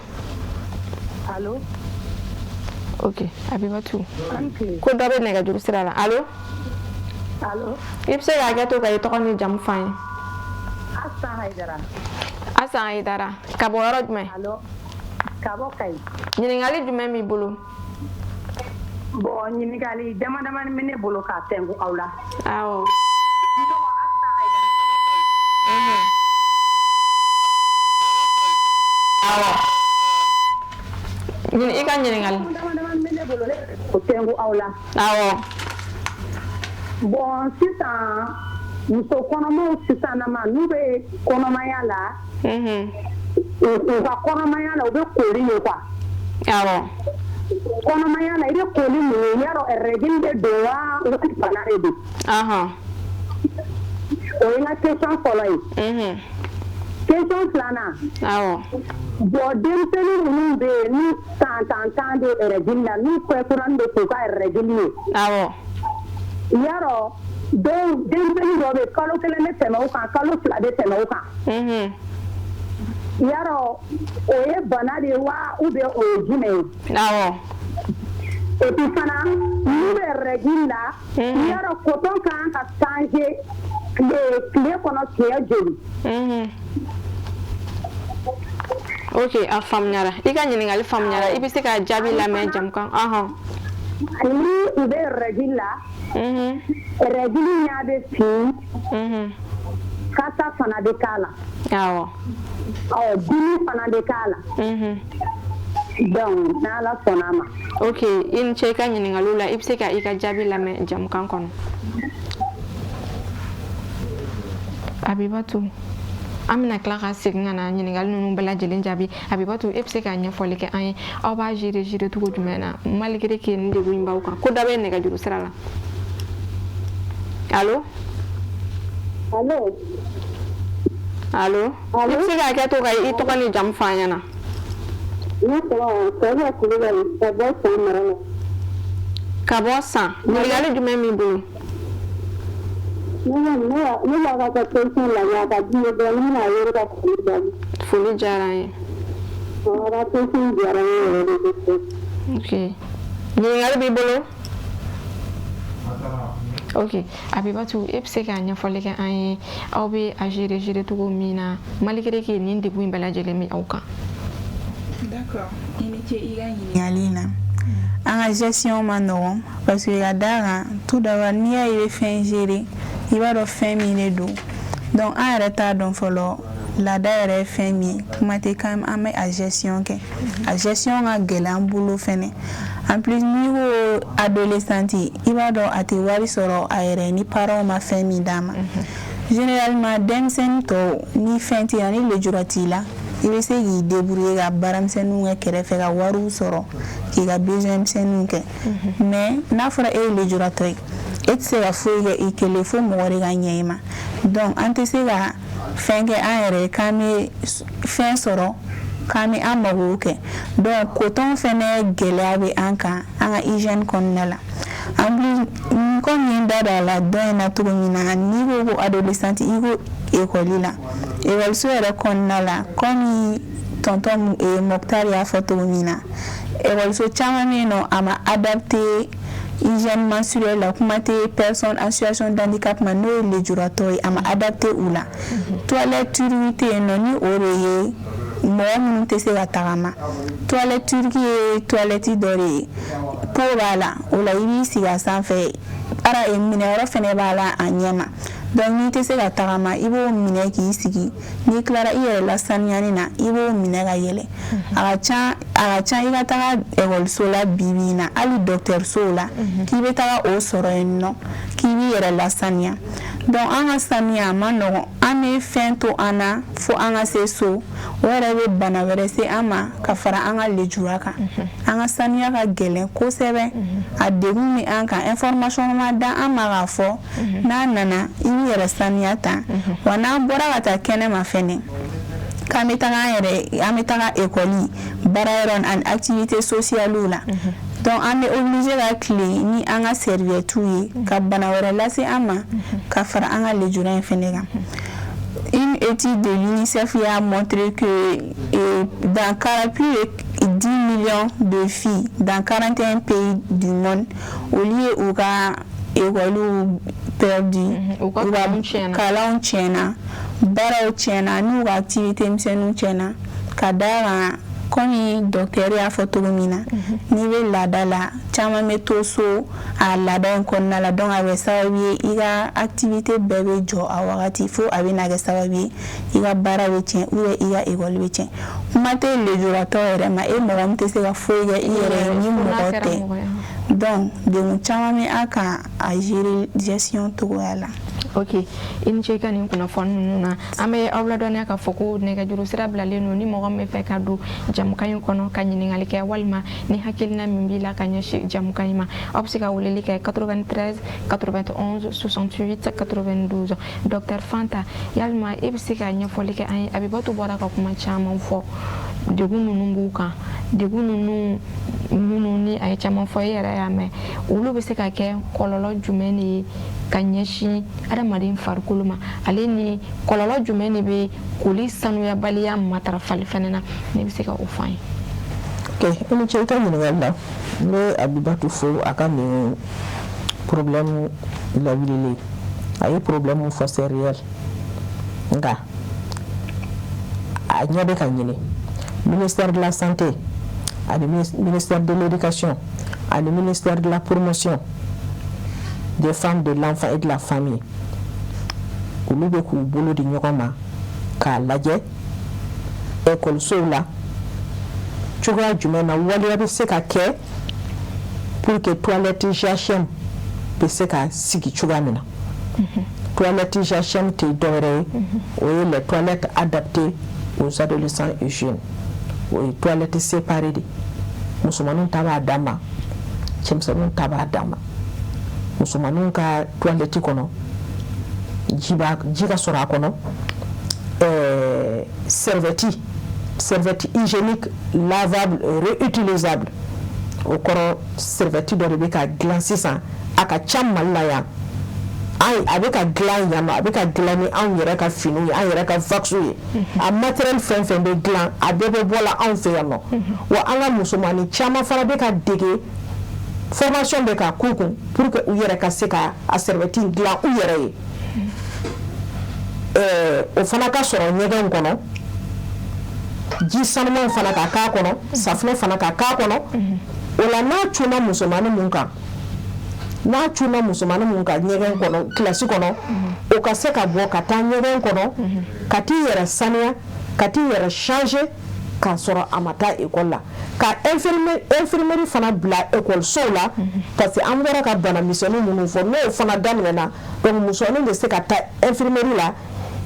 Allo? Ok, Abibatu, ko dɔ bɛ nɛgɛjuru sira la. Allo? Allo? I bɛ se ka hakɛ to ka i tɔgɔ ni jamu f'an ye? Asan Hayidara. Asan Hayidara, ka bɔ yɔrɔ jumɛn? Allo? Ka bɔ Kayi. Ɲininkali jumɛn b'i bolo? Bon, ɲininkali dama damani bɛ ne bolo k'a tɛnku aw la. Awɔ. N tɔgɔ Asan Hayidara, ka bɔ Kayi. Awɔ. I ka ɲininkali. Dama damani bɛ ne bolo ne k'o tɛnku aw la. Awɔ. Bon, sisan muso kɔnɔmaw sisan nama, n'u bɛ kɔnɔmaya la, u ka kɔnɔmaya la, u bɛ koli ye quoi. Awɔ. Kɔnɔmaya la, i bɛ koli mun ye, yarɔ règle de don wa, wali bana de don? O ye n ka question fɔlɔ ye. Question filanan. Awɔ. Bon, denmisɛnnin minnu bɛ yen, n'u san 10 10 de règle la, n'u kɛkurani de k'u ka règle ye. Awɔ. Yarɔ dɔw, denmisɛnnin dɔw bɛ yen, kalo 1 bɛ tɛmɛ o kan, kalo 2 bɛ tɛmɛ o kan. Yarɔ o ye bana de ye wa, ou bien o ye jumɛn ye? Awɔ. Et puis fana, n'u bɛ règle la, yarɔ coton kan ka changer tile kɔnɔ siɲɛ joli? Ok, a faamuyara, i ka ɲininkali faamuyara. I bɛ se ka jaabi lamɛn jamukan. Ni u bɛ règle la, règle ɲɛ bɛ fin, kasa fana bɛ k'a la. Awɔ. Ɔ, dimi fana bɛ k'a la. Donc n'Ala sɔnna a ma. Ok, i ni ce i ka ɲininkaliw la. I bɛ se ka i ka jaabi lamɛn jamukan kɔnɔ. Abibatu, an bɛna tila ka segin ka na ɲininkali ninnu bɛɛ lajɛlen jaabi. Abibatu, e bɛ se ka ɲɛfɔli kɛ an ye, aw b'a gérer cogo jumɛn na, malgré que nin degun in b'aw kan? Ko dɔ bɛ nɛgɛjuru sira la. Allo? Allo? Allo? I bɛ se ka hakɛ to ka i tɔgɔ ni jamu fɔ an ɲɛna? Ne tɔgɔ Sɛba Kulubali, ka bɔ San mara la. Ka bɔ San. Ɲininkali jumɛn b'i bolo? Ne b'a ka question lamɛn, a ka di n ye dɔɔnin, n bɛna wele ka foli daminɛ. Foli diyara n ye. A ka question diyara n ye yɛrɛ de kosɛbɛ. Ok. Ɲininkali b'i bolo? Ok, Abibatu, e bɛ se ka ɲɛfɔli kɛ an ye, aw bɛ a gérer cogo min na, malgré que nin degun in bɛɛ lajɛlen bɛ aw kan? D'accord, i ni ce i ka ɲininkali in na. An ka gestion ma nɔgɔn, parce que ka d'a kan, tout d'abord, n'i y'a ye i bɛ fɛn gérer, i b'a dɔn fɛn min de don. Donc an yɛrɛ t'a dɔn fɔlɔ laada yɛrɛ ye fɛn min ye, kuma tɛ k'an bɛ a gestion kɛ. A gestion ka gɛlɛn an bolo fɛnɛ. En plus, n'i ko adolescente, i b'a dɔn a tɛ wari sɔrɔ a yɛrɛ ni parents ma fɛn min d'a ma. Généralement, denmisɛnnin tɔw, ni fɛn t'i la, ni lujura t'i la, i bɛ se k'i débrouiller ka baaramisɛnninw kɛ kɛrɛfɛ, ka wariw sɔrɔ k'i ka besoin misɛnninw kɛ. Mais n'a fɔra e ye lujuratɔ ye, e tɛ se ka foyi kɛ i kelen, fo mɔgɔ de ka ɲɛ i ma. Donc an tɛ se ka fɛn kɛ an yɛrɛ ye k'an bɛ fɛn sɔrɔ k'an bɛ an magow kɛ. Donc coton fɛnɛ gɛlɛya bɛ an kan an ka hygiène kɔnɔna la. En plus, komi n ye n da don a la dɔn in na cogo min na, n'i ko ko adolescente, i ko ekɔli la, ekɔliso yɛrɛ kɔnɔna la, komi tonton Moctar y'a fɔ cogo min na, ekɔliso caman bɛ yen nɔ, a ma adapté hygiène menstruelle la. Kuma tɛ personne en situation de handicap ma, n'o ye lujuratɔ ye, a ma adapté u la. Toilette turque tɛ yen nɔ, ni o de ye mɔgɔ minnu tɛ se ka tagama. Toilette turque ye toilette dɔ de ye, pot b'a la, o la i b'i sigi a sanfɛ, ara minɛyɔrɔ fɛnɛ b'a la a ɲɛ ma. Donc n'i tɛ se ka tagama, i b'o minɛ k'i sigi. N'i tilara i yɛrɛ lasaniyani na, i b'o minɛ ka yɛlɛ. A ka ca i ka taga ekɔliso la bi bi in na, hali dɔgɔtɔrɔsow la, k'i bɛ taga o sɔrɔ yen nɔ k'i b'i yɛrɛ lasaniya. Donc an ka saniya a ma nɔgɔn. An bɛ fɛn to an na fo an ka se so, o yɛrɛ bɛ bana wɛrɛ se an ma ka fara an ka lujura kan. An ka saniya ka gɛlɛn kosɛbɛ, a degun bɛ an kan. Information ma da an ma k'a fɔ n'a nana i b'i yɛrɛ saniya tan wa. N'an bɔra ka taa kɛnɛma fɛnɛ k'an bɛ taga an yɛrɛ, an bɛ taga ekɔli, baarayɔrɔ ani activité sociale la, donc an bɛ obligé ka tile ni an ka serviette ye ka bana wɛrɛ lase an ma ka fara an ka lujura in fɛnɛ kan. Une étude de l'UNICEF a montré que dans plus de 10 millions de filles dans 41 pays du monde, olu ye u ka ekɔliw perdu, u ka kalanw tiɲɛna, baaraw tiɲɛna, n'u ka activité misɛnninw tiɲɛna, ka d'a kan, komi docteur y'a fɔ cogo min na, n'i bɛ laada la, caman bɛ to so a laada in kɔnɔna la. Donc a bɛ sababu ye i ka activité bɛɛ bɛ jɔ a wagati, fo a bɛ na kɛ sababu ye i ka baara bɛ tiɲɛ ou bien i ka ekɔli bɛ tiɲɛ. Kuma tɛ lujuratɔ yɛrɛ ma, e mɔgɔ min tɛ se ka foyi kɛ i yɛrɛ ye ni mɔgɔ tɛ. Donc degun caman bɛ an kan a gérer gestion cogoya la. Ok, i ni ce i ka nin kunnafoni ninnu na. An bɛ aw ladɔnniya k'a fɔ ko nɛgɛjuru sira bilalen don, ni mɔgɔ min bɛ fɛ ka don jamukan in kɔnɔ ka ɲininkali kɛ, walima ni hakilina min b'i la ka ɲɛsin jamukan in ma, aw bɛ se ka weleli kɛ 93 91 68 92. Docteur Fanta, yalima e bɛ se ka ɲɛfɔli kɛ an ye? Abibatu bɔra ka kuma caman fɔ, degun minnu b'u kan, degun ninnu minnu ni a ye caman fɔ, e yɛrɛ y'a mɛn, olu bɛ se ka kɛ kɔlɔlɔ jumɛn de ye ka ɲɛsin adamaden farikolo ma, ale ni kɔlɔlɔ jumɛn de bɛ koli sanuyabaliya matarafali fɛnɛ na? Ne bɛ se ka o fɔ an ye. Ok, i ni ce i ka ɲininkali la. N bɛ Abibatu fo a ka nin problème lawulili. A ye problème mun fɔ, c'est réel, nka a ɲɛ bɛ ka ɲini ministère de la Santé ani ministère de l'Éducation ani ministère de la Promotion des femmes, de l'Enfant et de la Famille. Olu bɛ k'u bolo di ɲɔgɔn ma k'a lajɛ ekɔlisow la cogoya jumɛn na waleya bɛ se ka kɛ pour que toilette GHM bɛ se ka sigi cogoya min na. Toilette GHM tɛ dɔwɛrɛ ye, o ye les toilettes adaptées aux adolescents et jeunes. O ye toilette séparée de, musomaninw ta b'a dan ma, cɛmisɛnninw ta b'a dan ma. Musomaninw ka toilette kɔnɔ, ji b'a ji ka sɔrɔ a kɔnɔ, serviette hygiénique lavable, réutilisable. O kɔrɔ, serviette dɔ de bɛ ka dilan sisan, a ka ca Mali la yan, a bɛ ka dilan yan nɔ, a bɛ ka dilan ni anw yɛrɛ ka finiw ye, an yɛrɛ ka wax ye. A matériel fɛn fɛn bɛ dilan, a bɛɛ bɛ bɔ la anw fɛ yan nɔ. Wa an ka musomanin caman fana bɛ ka dege, formation bɛ ka k'u kun pour que u yɛrɛ ka se ka a serviette dilan u yɛrɛ ye. O fana ka sɔrɔ ɲɛgɛn kɔnɔ, ji sanumanw fana ka k'a kɔnɔ, safunɛ fana ka k'a kɔnɔ. O la, n'a cunna musomanin mun kan, n'a cunna musomanin mun kan ɲɛgɛn kɔnɔ, kilasi kɔnɔ, o ka se ka bɔ ka taa ɲɛgɛn kɔnɔ ka t'i yɛrɛ saniya, ka t'i yɛrɛ changer. K'a sɔrɔ a ma taa ekɔli la, ka infirmerie fana bila ekɔlisow la, parce que an bɔra ka bana misɛnnin minnu fɔ, n'o fana daminɛna, donc musonin bɛ se ka taa infirmerie la,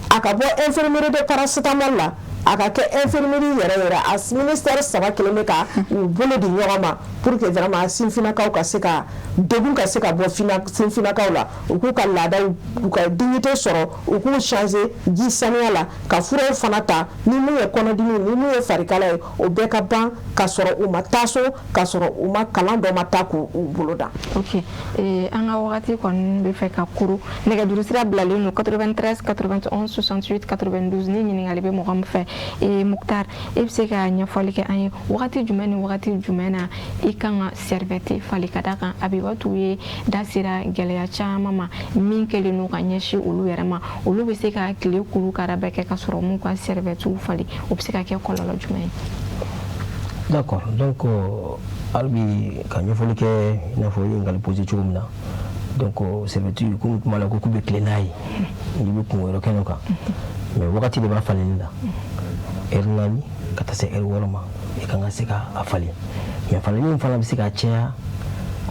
a ka bɔ infirmerie de paracétamol la, a ka kɛ infirmerie yɛrɛ yɛrɛ. A ministère saba kelen bɛ ka u bolo di ɲɔgɔn ma pour que vraiment sinfinnakaw ka se ka degun ka se ka bɔ sinfinnakaw la, u k'u ka laadaw, u ka dignité sɔrɔ, u k'u changer ji saniya la, ka furaw fana ta, ni mun ye kɔnɔdimi, ni mun ye farikala ye, o bɛɛ ka ban ka sɔrɔ u ma taa so, ka sɔrɔ u ma kalan dɔ ma taa k'u bolo da. Ok, an ka wagati kɔni bɛ fɛ ka kuru. Nɛgɛjuru sira bilalen don 93 91 68 92, ni ɲininkali bɛ mɔgɔ min fɛ. Muktar, e bɛ se ka ɲɛfɔli kɛ an ye wagati jumɛn ni wagati jumɛn na i kan ka serviette falen? Ka da kan Abibatu ye da sera gɛlɛya caman ma min kɛlen don ka ɲɛsin olu yɛrɛ ma, olu bɛ se ka tile kuru kara bɛɛ kɛ ka sɔrɔ m'u ka serviette falen, o bɛ se ka kɛ kɔlɔlɔ jumɛn ye? D'accord, donc hali bi ka ɲɛfɔli kɛ i n'a fɔ i ye ɲininkali posé cogo min na. Donc serviette, komi kuma la ko k'u bɛ tile n'a ye n'i bɛ kun wɛrɛ kɛnɛ kan, mais wagati de b'a falenni la, heure 4 ka taa se heure 6 ma, i kan ka se ka a falen. Mais falenni in fana bɛ se ka caya,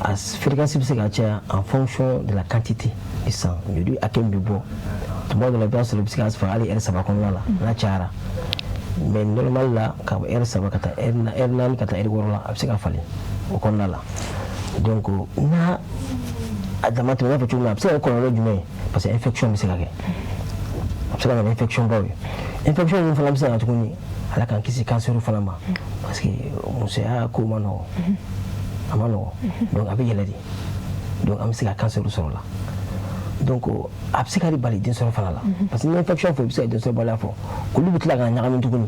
a fréquence bɛ se ka caya en fonction de la quantité du sang, joli hakɛ min bɛ bɔ. Tuma dɔ la, i bɛ taa sɔrɔ i bɛ se ka faga hali heure 3 kɔnɔna la n'a cayara, mais normal la, ka bɔ heure 3 ka taa heure 4 ka taa heure 6 la, a bɛ se ka falen o kɔnɔna la. Donc n'a a dama tɛmɛ, n y'a fɔ cogo min na, a bɛ se ka kɛ kɔlɔlɔ jumɛn ye? Parce que infection bɛ se ka kɛ, a bɛ se ka na ni infection baw ye. Infection min fana bɛ se ka na tuguni, Ala k'an kisi cancer fana ma, parce que musoya ko ma nɔgɔ, a ma nɔgɔ, donc a bɛ yɛlɛ de, donc an bɛ se ka cancer sɔrɔ la. Donc a bɛ se ka bali den sɔrɔ fana la, parce que ni infection fɔ, i bɛ se ka den sɔrɔbaliya fɔ, olu bɛ tila ka ɲagami tuguni.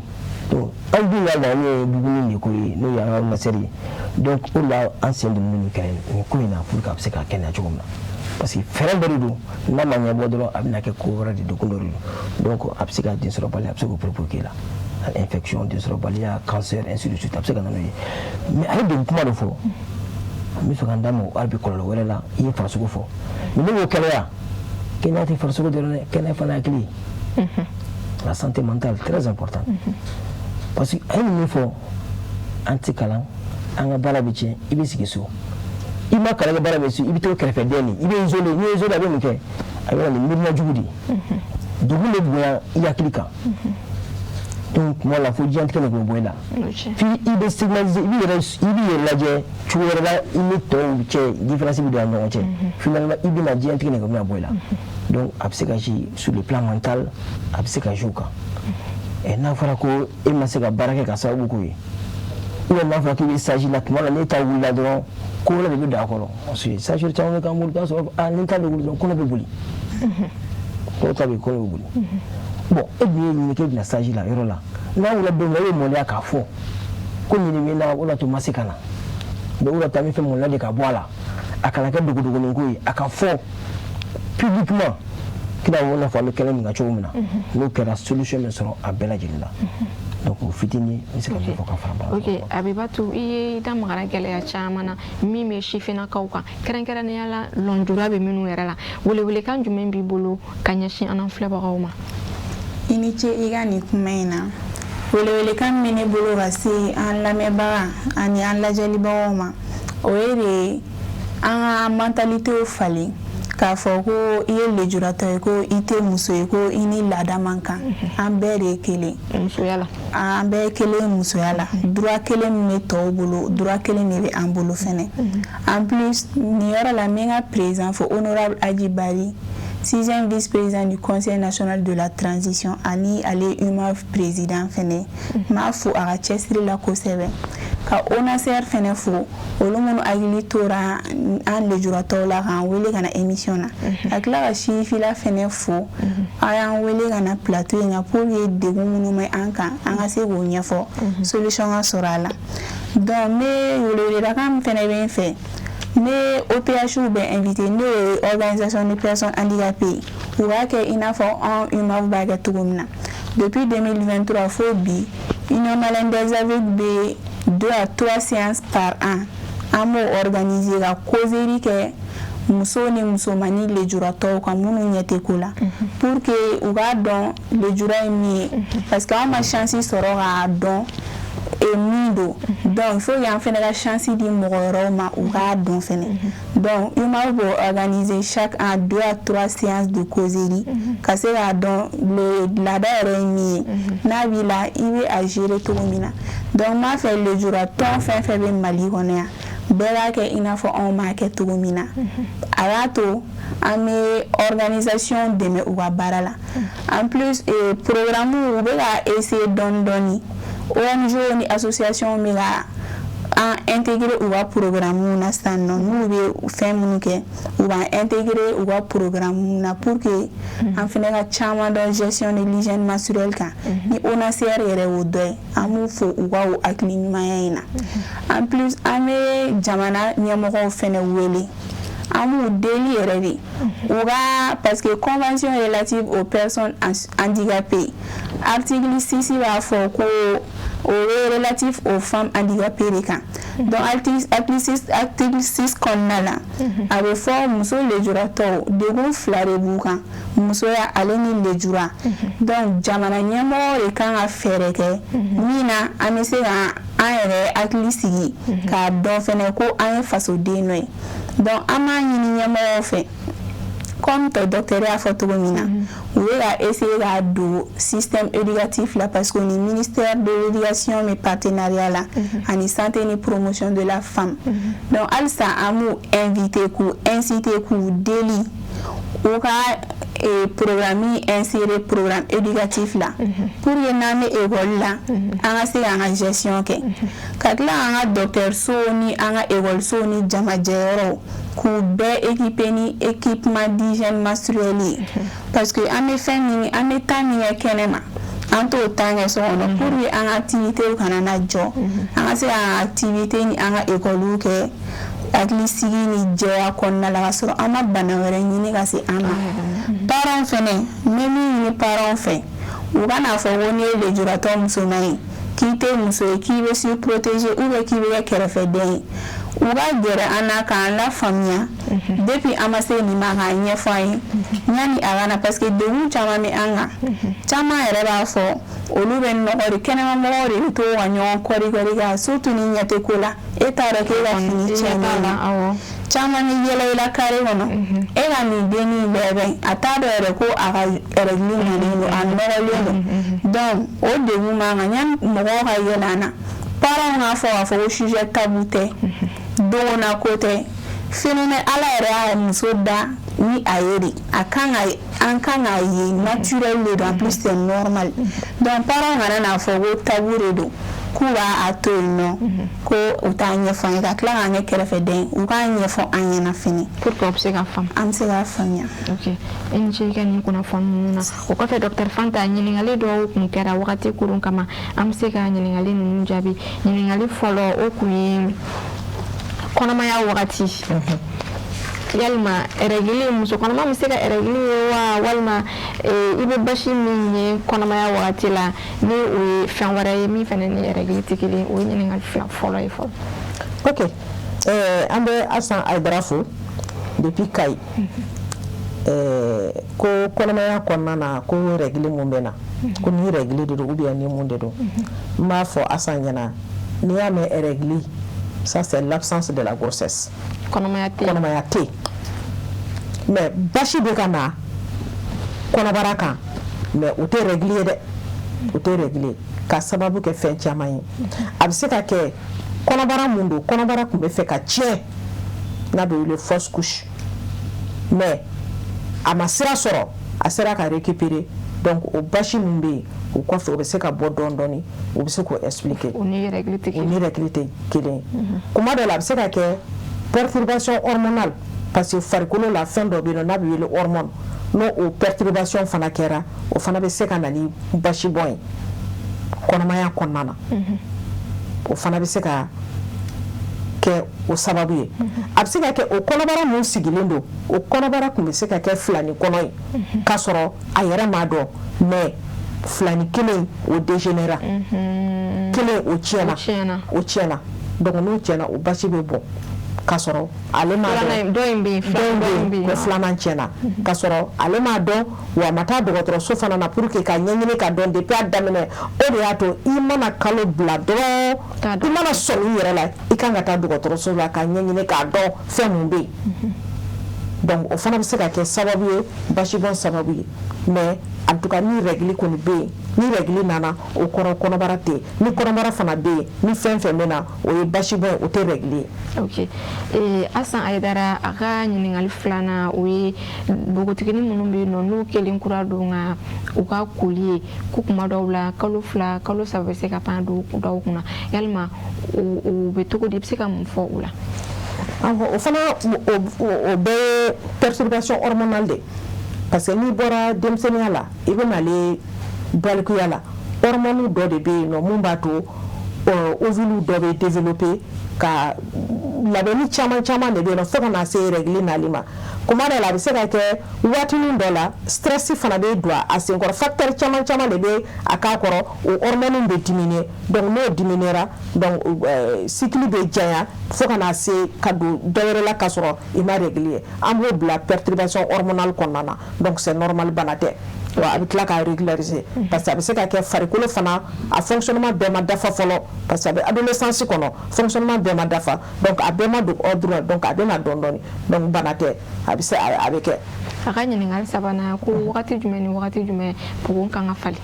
Donc an dun ka laɲini ye buguni de ko ye, n'o ye an ka masɛri ye. Donc o de la an sen donnen nin kɛnɛ nin ko in na pour que a bɛ se ka kɛnɛya cogo min na, parce que fɛɛrɛ dɔ de don, n'a ma ɲɛbɔ dɔrɔn, a bɛna kɛ ko wɛrɛ de, degun dɔ de don. Donc a bɛ se ka den sɔrɔbaliya, a bɛ se k'o provoquer la, infection, den sɔrɔbaliya, cancer, ainsi de suite, a bɛ se ka na n'o ye. Mais a ye degun kuma dɔ fɔ, n bɛ fɛ ka n da ma hali bi kɔlɔlɔ wɛrɛ la. I ye farisogo fɔ, mais ne ko kɛnɛya, kɛnɛya tɛ farisogo dɔrɔn dɛ, kɛnɛya fana hakili, la santé mentale, très important, parce que a ye nin min fɔ, an tɛ kalan, an ka baara bɛ tiɲɛ, i bɛ sigi so, i ma kalan kɛ, baara bɛ so, i bɛ to kɛrɛfɛden de, i bɛ isolé. N'i ye isolé, a bɛ mun kɛ? A bɛ na ni miirina jugu de ye, degun bɛ bonya i hakili kan. Donc tuma la, fo diɲɛtigɛ de k'o bɔ i la, f'i i bɛ stigmatiser, i b'i yɛrɛ lajɛ cogo wɛrɛ la, i ni tɔw cɛ différence bɛ don a ni ɲɔgɔn cɛ. Finalement, i bɛna diɲɛtigɛ de bɛna bɔ i la. Donc a bɛ se ka jouer sur le plan mental, a bɛ se ka jouer o kan. N'a fɔra ko e ma se ka baara kɛ ka sababu k'o ye, ou bien n'a fɔra k'i bɛ stage la, tuma la n'e ta wulila dɔrɔn, ko wɛrɛ de bɛ don a kɔrɔ, parce que stage caman bɛ k'an bolo, i b'a sɔrɔ a ni ta bɛ wuli dɔrɔn, kɔnɔ bɛ boli, dɔw ta bɛ yen, kɔnɔ bɛ boli. Bon, e dun ye ɲini k'e bɛna stage la yɔrɔ la, n'a wulila don min na, e bɛ maloya k'a fɔ ko nin de bɛ n na, o de y'a to n ma se ka na. Mais o de y'a to an bɛ fɛn maloya de ka bɔ a la, a kana kɛ dogodogonin ko ye, a ka fɔ publiquement k'i n'a fɔ an bɛ kɛnɛ min kan cogo min na, n'o kɛra, solution bɛ sɔrɔ a bɛɛ lajɛlen la. Donc o fitinin, n bɛ se ka min fɔ ka fara baara. Ok, Abibatu, i ye da magara gɛlɛya caman na min bɛ sifinnakaw kan, kɛrɛnkɛrɛnnenya la lɔnjura bɛ minnu yɛrɛ la. Welewelekan jumɛn b'i bolo ka ɲɛsin an filɛbagaw ma? I ni ce i ka nin kuma in na. Welewelekan min bɛ ne bolo ka se an lamɛnbaga ani an lajɛlibagaw ma, o ye de an ka mentalitéw falen, k'a fɔ ko i ye lujuratɔ ye, ko i tɛ muso ye, ko i ni laada man kan. An bɛɛ de ye kelen musoya la. An bɛɛ ye kelen musoya la. Droit kelen min bɛ tɔw bolo, droit kelen de bɛ an bolo fɛnɛ. En plus, nin yɔrɔ la, n bɛ n ka président fo, honorable Hadji Barry, sixième vice-président du Conseil national de la transition, ani ale UMAV président fɛnɛ. N b'a fo a ka cɛsiri la kosɛbɛ, ka ONASER fɛnɛ fo, olu minnu hakili tora an lujuratɔw la k'an wele ka na émission na, ka tila ka sifila fɛnɛ fo, a y'an wele ka na plateau in kan pour que degun minnu bɛ an kan, an ka se k'o ɲɛfɔ, solution ka sɔrɔ a la. Donc n bɛ weleweledakan min fɛnɛ bɛ n fɛ, n bɛ OPH bɛ invité, n'o ye organisation de personnes handicapées, u k'a kɛ i n'a fɔ anw UMAV b'a kɛ cogo min na. Depuis 2023 fo bi, Union malienne des aveugles bɛ 2 à 3 séances par an, an b'o organiser ka causerie kɛ muso ni musomanni lujuratɔw kan minnu ɲɛ tɛ ko la, pour que u k'a dɔn lujura ye min ye, parce que anw ma chance sɔrɔ k'a dɔn. Min don, donc il faut que an fɛnɛ ka chance di mɔgɔ wɛrɛw ma u k'a dɔn fɛnɛ. Donc UMAF b'o organiser chaque an deux à trois séances de causerie ka se k'a dɔn laada yɛrɛ ye min ye, n'a b'i la, i bɛ a gérer cogo min na. Donc n b'a fɛ lujuratɔn fɛn fɛn bɛ Mali kɔnɔ yan, bɛɛ b'a kɛ i n'a fɔ anw b'a kɛ cogo min na. A b'a to an bɛ organisation dɛmɛ u ka baara la. En plus, programme u bɛ ka essayer dɔɔni dɔɔni, ONG ni association bɛ ka an intégrer u ka programme na sisan nɔ. N'u bɛ fɛn minnu kɛ, u b'an intégrer u ka programme na pour que an fɛnɛ ka caman dɔn gestion de l'hygiène menstruelle kan. Ni ONACR yɛrɛ y'o dɔ ye, an b'u fo u ka o hakili ɲumanya in na. En plus, an bɛ jamana ɲɛmɔgɔw fɛnɛ wele, an b'u deli yɛrɛ de u ka, parce que Convention relative aux personnes handicapées, article 6 b'a fɔ ko o bɛ relatif aux femmes handicapées de kan. Donc article 6 kɔnɔna la, a bɛ fɔ muso lujuratɔw, degun fila de b'u kan: musoya ale ni lujura. Donc jamana ɲɛmɔgɔw de kan ka fɛɛrɛ kɛ min na an bɛ se ka an yɛrɛ hakili sigi k'a dɔn fɛnɛ ko an ye fasoden dɔ ye. Donc an b'a ɲini ɲɛmɔgɔw fɛ, comme tɔ docteur y'a fɔ cogo min na, u bɛ ka essayer k'a don système éducatif la, parce que ni ministère de l'Éducation bɛ partenariat la ani santé ni promotion de la femme. Donc halisa an b'u inviter, k'u inciter, k'u deli u ka programme insérer programme éducatif la, pour que n'an bɛ école la, an ka se k'an ka gestion kɛ, ka tila k'an ka dɔgɔtɔrɔsow ni an ka ekɔlisow ni jamajɛyɔrɔw, k'u bɛɛ équiper ni équipement d'hygiène menstruelle ye, parce que an bɛ fɛn min, an bɛ temps min kɛ kɛnɛma, an t'o temps kɛ so kɔnɔ, pour que an ka activité kana na jɔ, an ka se k'an ka activité ni an ka école kɛ hakilisigi ni jɛya kɔnɔna la, ka sɔrɔ an ma bana wɛrɛ ɲini ka se an ma. Parents fɛnɛ, n bɛ min ɲini parents fɛ, u kana fɔ ko n'i ye lujuratɔ musoman ye, k'i tɛ muso ye, k'i bɛ surprotéger ou bien k'i bɛ kɛ kɛrɛfɛdɛn ye. U ka gɛrɛ an na k'an lafaamuya depuis an ma se nin ma, k'a ɲɛfɔ an ye yanni a ka na, parce que degun caman bɛ an kan. Caman yɛrɛ b'a fɔ olu bɛ nɔgɔ de, kɛnɛmamɔgɔw de bɛ to ka ɲɔgɔn kɔri kɔri kan, surtout ni ɲɛ tɛ ko la, e t'a dɔn k'e ka fini tiɲɛnen don. Caman bɛ yɛlɛ i la carré kɔnɔ, e ka nin dennin bɛɛ bɛ, a t'a dɔn yɛrɛ ko a ka règle nalen don, a nɔgɔlen don. Donc o degun b'an kan. Yanni mɔgɔw ka yɛlɛ an na, parents k'a fɔ k'a fɔ ko sujet tabou tɛ, dogona ko tɛ phénomène. Ala yɛrɛ y'a muso da ni a ye de, a kan ka, an kan k'a ye, naturel de don, en plus c'est normal. Donc parents kana n'a fɔ ko tabou de don, k'u b'a to yen nɔ, ko u t'a ɲɛfɔ an ye, ka tila k'an kɛ kɛrɛfɛdɛn. U k'a ɲɛfɔ an ɲɛna fɛnɛ pour que u bɛ se ka faamu. An bɛ se k'a faamuya. Ok, i ni ce i ka nin kunnafoni ninnu na. O kɔfɛ, docteur Fanta, ɲininkali dɔw kun kɛra wagati kurun kama, an bɛ se ka ɲininkali ninnu jaabi. Ɲininkali fɔlɔ, o kun ye kɔnɔmaya wagati, yalima règle, muso kɔnɔma bɛ se ka règle ye wa, walima i bɛ basi min ye kɔnɔmaya wagati la, ni o ye fɛn wɛrɛ ye min fana ni règle tɛ kelen? O ye ɲininkali fila fɔlɔ ye fɔlɔ. Ok, an bɛ Asan Ayidara fo depuis Kayi. Ko kɔnɔmaya kɔnɔna na, ko règle mun bɛ na, ko ni règle de don ou bien ni mun de don? N b'a fɔ Asan ɲɛna, n'i y'a mɛn règle, ça c'est l'absence de la grossesse. Kɔnɔmaya tɛ. Kɔnɔmaya tɛ yen, mais basi bɛ ka na kɔnɔbara kan, mais o tɛ règle ye dɛ, o tɛ règle ye, ka sababu kɛ fɛn caman ye. A bɛ se ka kɛ kɔnɔbara mun don, kɔnɔbara tun bɛ fɛ ka tiɲɛ, n'a bɛ wele fausse couche, mais a ma sira sɔrɔ, a sera ka récupérer. Donc o basi min bɛ yen o kɔfɛ, o bɛ se ka bɔ dɔɔni dɔɔni, o bɛ se k'o expliquer. O ni règle tɛ O ni règle tɛ kelen ye. Kuma dɔ la, a bɛ se ka kɛ perturbation hormonale, parce que farikolo la fɛn dɔ bɛ yen nɔ n'a bɛ wele hormone, n'o o perturbation fana kɛra, o fana bɛ se ka na ni basi bɔn ye kɔnɔmaya kɔnɔna na. O fana bɛ se ka kɛ o sababu ye. A bɛ se ka kɛ o kɔnɔbara mun sigilen don, o kɔnɔbara tun bɛ se ka kɛ filani kɔnɔ ye, k'a sɔrɔ a yɛrɛ m'a dɔn, mais filani kelen o dégénéra, kelen o tiɲɛna, o tiɲɛna. Donc n'o tiɲɛna, o basi bɛ bɔn. K'a sɔrɔ ale m'a dɔn. Dɔ in bɛ yen. Ko filanan tiɲɛna k'a sɔrɔ ale m'a dɔn, wa a ma taa dɔgɔtɔrɔso fana na pour que ka ɲɛɲini ka dɔn depuis a daminɛ. O de y'a to i mana kalo bila dɔrɔn, i mana sɔmi i yɛrɛ la, i kan ka taa dɔgɔtɔrɔso la ka ɲɛɲini k'a dɔn fɛn mun bɛ yen. Donc o fana bɛ se ka kɛ sababu ye, basibɔn sababu ye. Mais en tout cas, ni règle kɔni bɛ yen, ni règle nana, o kɔrɔ kɔnɔbara tɛ yen. Ni kɔnɔbara fana bɛ yen, ni fɛn fɛn bɛ na, o ye basibɔn ye, o tɛ règle ye. Ok, Asan Ayidara, a ka ɲininkali filanan, o ye npogotiginin minnu bɛ yen nɔ, n'u kelen kura don ka u ka koli ye, ko kuma dɔw la kalo 2, kalo 3 bɛ se ka pan dɔw kunna, yalima o bɛ cogo di? I bɛ se ka mun fɔ o la? O fana, o bɛɛ ye perturbation hormonale de, parce que n'i bɔra denmisɛnninya la, i bɛ nalen balikuya la, hormone dɔ de bɛ yen nɔ mun b'a to ovule dɔ bɛ développer, ka labɛnni caman caman de bɛ yen nɔ fo ka na se règle nali ma. Kuma dɔ la, a bɛ se ka kɛ waatinin dɔ la, stress fana bɛ don a senkɔrɔ. Facteur caman caman de bɛ a k'a kɔrɔ, o hormone bɛ diminuer. Donc n'o diminuera, donc cycle bɛ janya fo ka na se ka don dɔ wɛrɛ la k'a sɔrɔ i ma règle ye. An b'o bila perturbation hormonale kɔnɔna na. Donc c'est normal, bana tɛ wa, a bɛ tila k'a régulariser, parce que a bɛ se ka kɛ farikolo fana a fonctionnement bɛɛ ma dafa fɔlɔ, parce que a bɛ adolescence kɔnɔ, fonctionnement bɛɛ ma dafa, donc a bɛɛ ma don ordre la, donc a bɛ na dɔɔni dɔɔni. Donc bana tɛ, a bɛ se, a bɛ kɛ. A ka ɲininkali sabanan, ko wagati jumɛn ni wagati jumɛn pogo kan ka falen?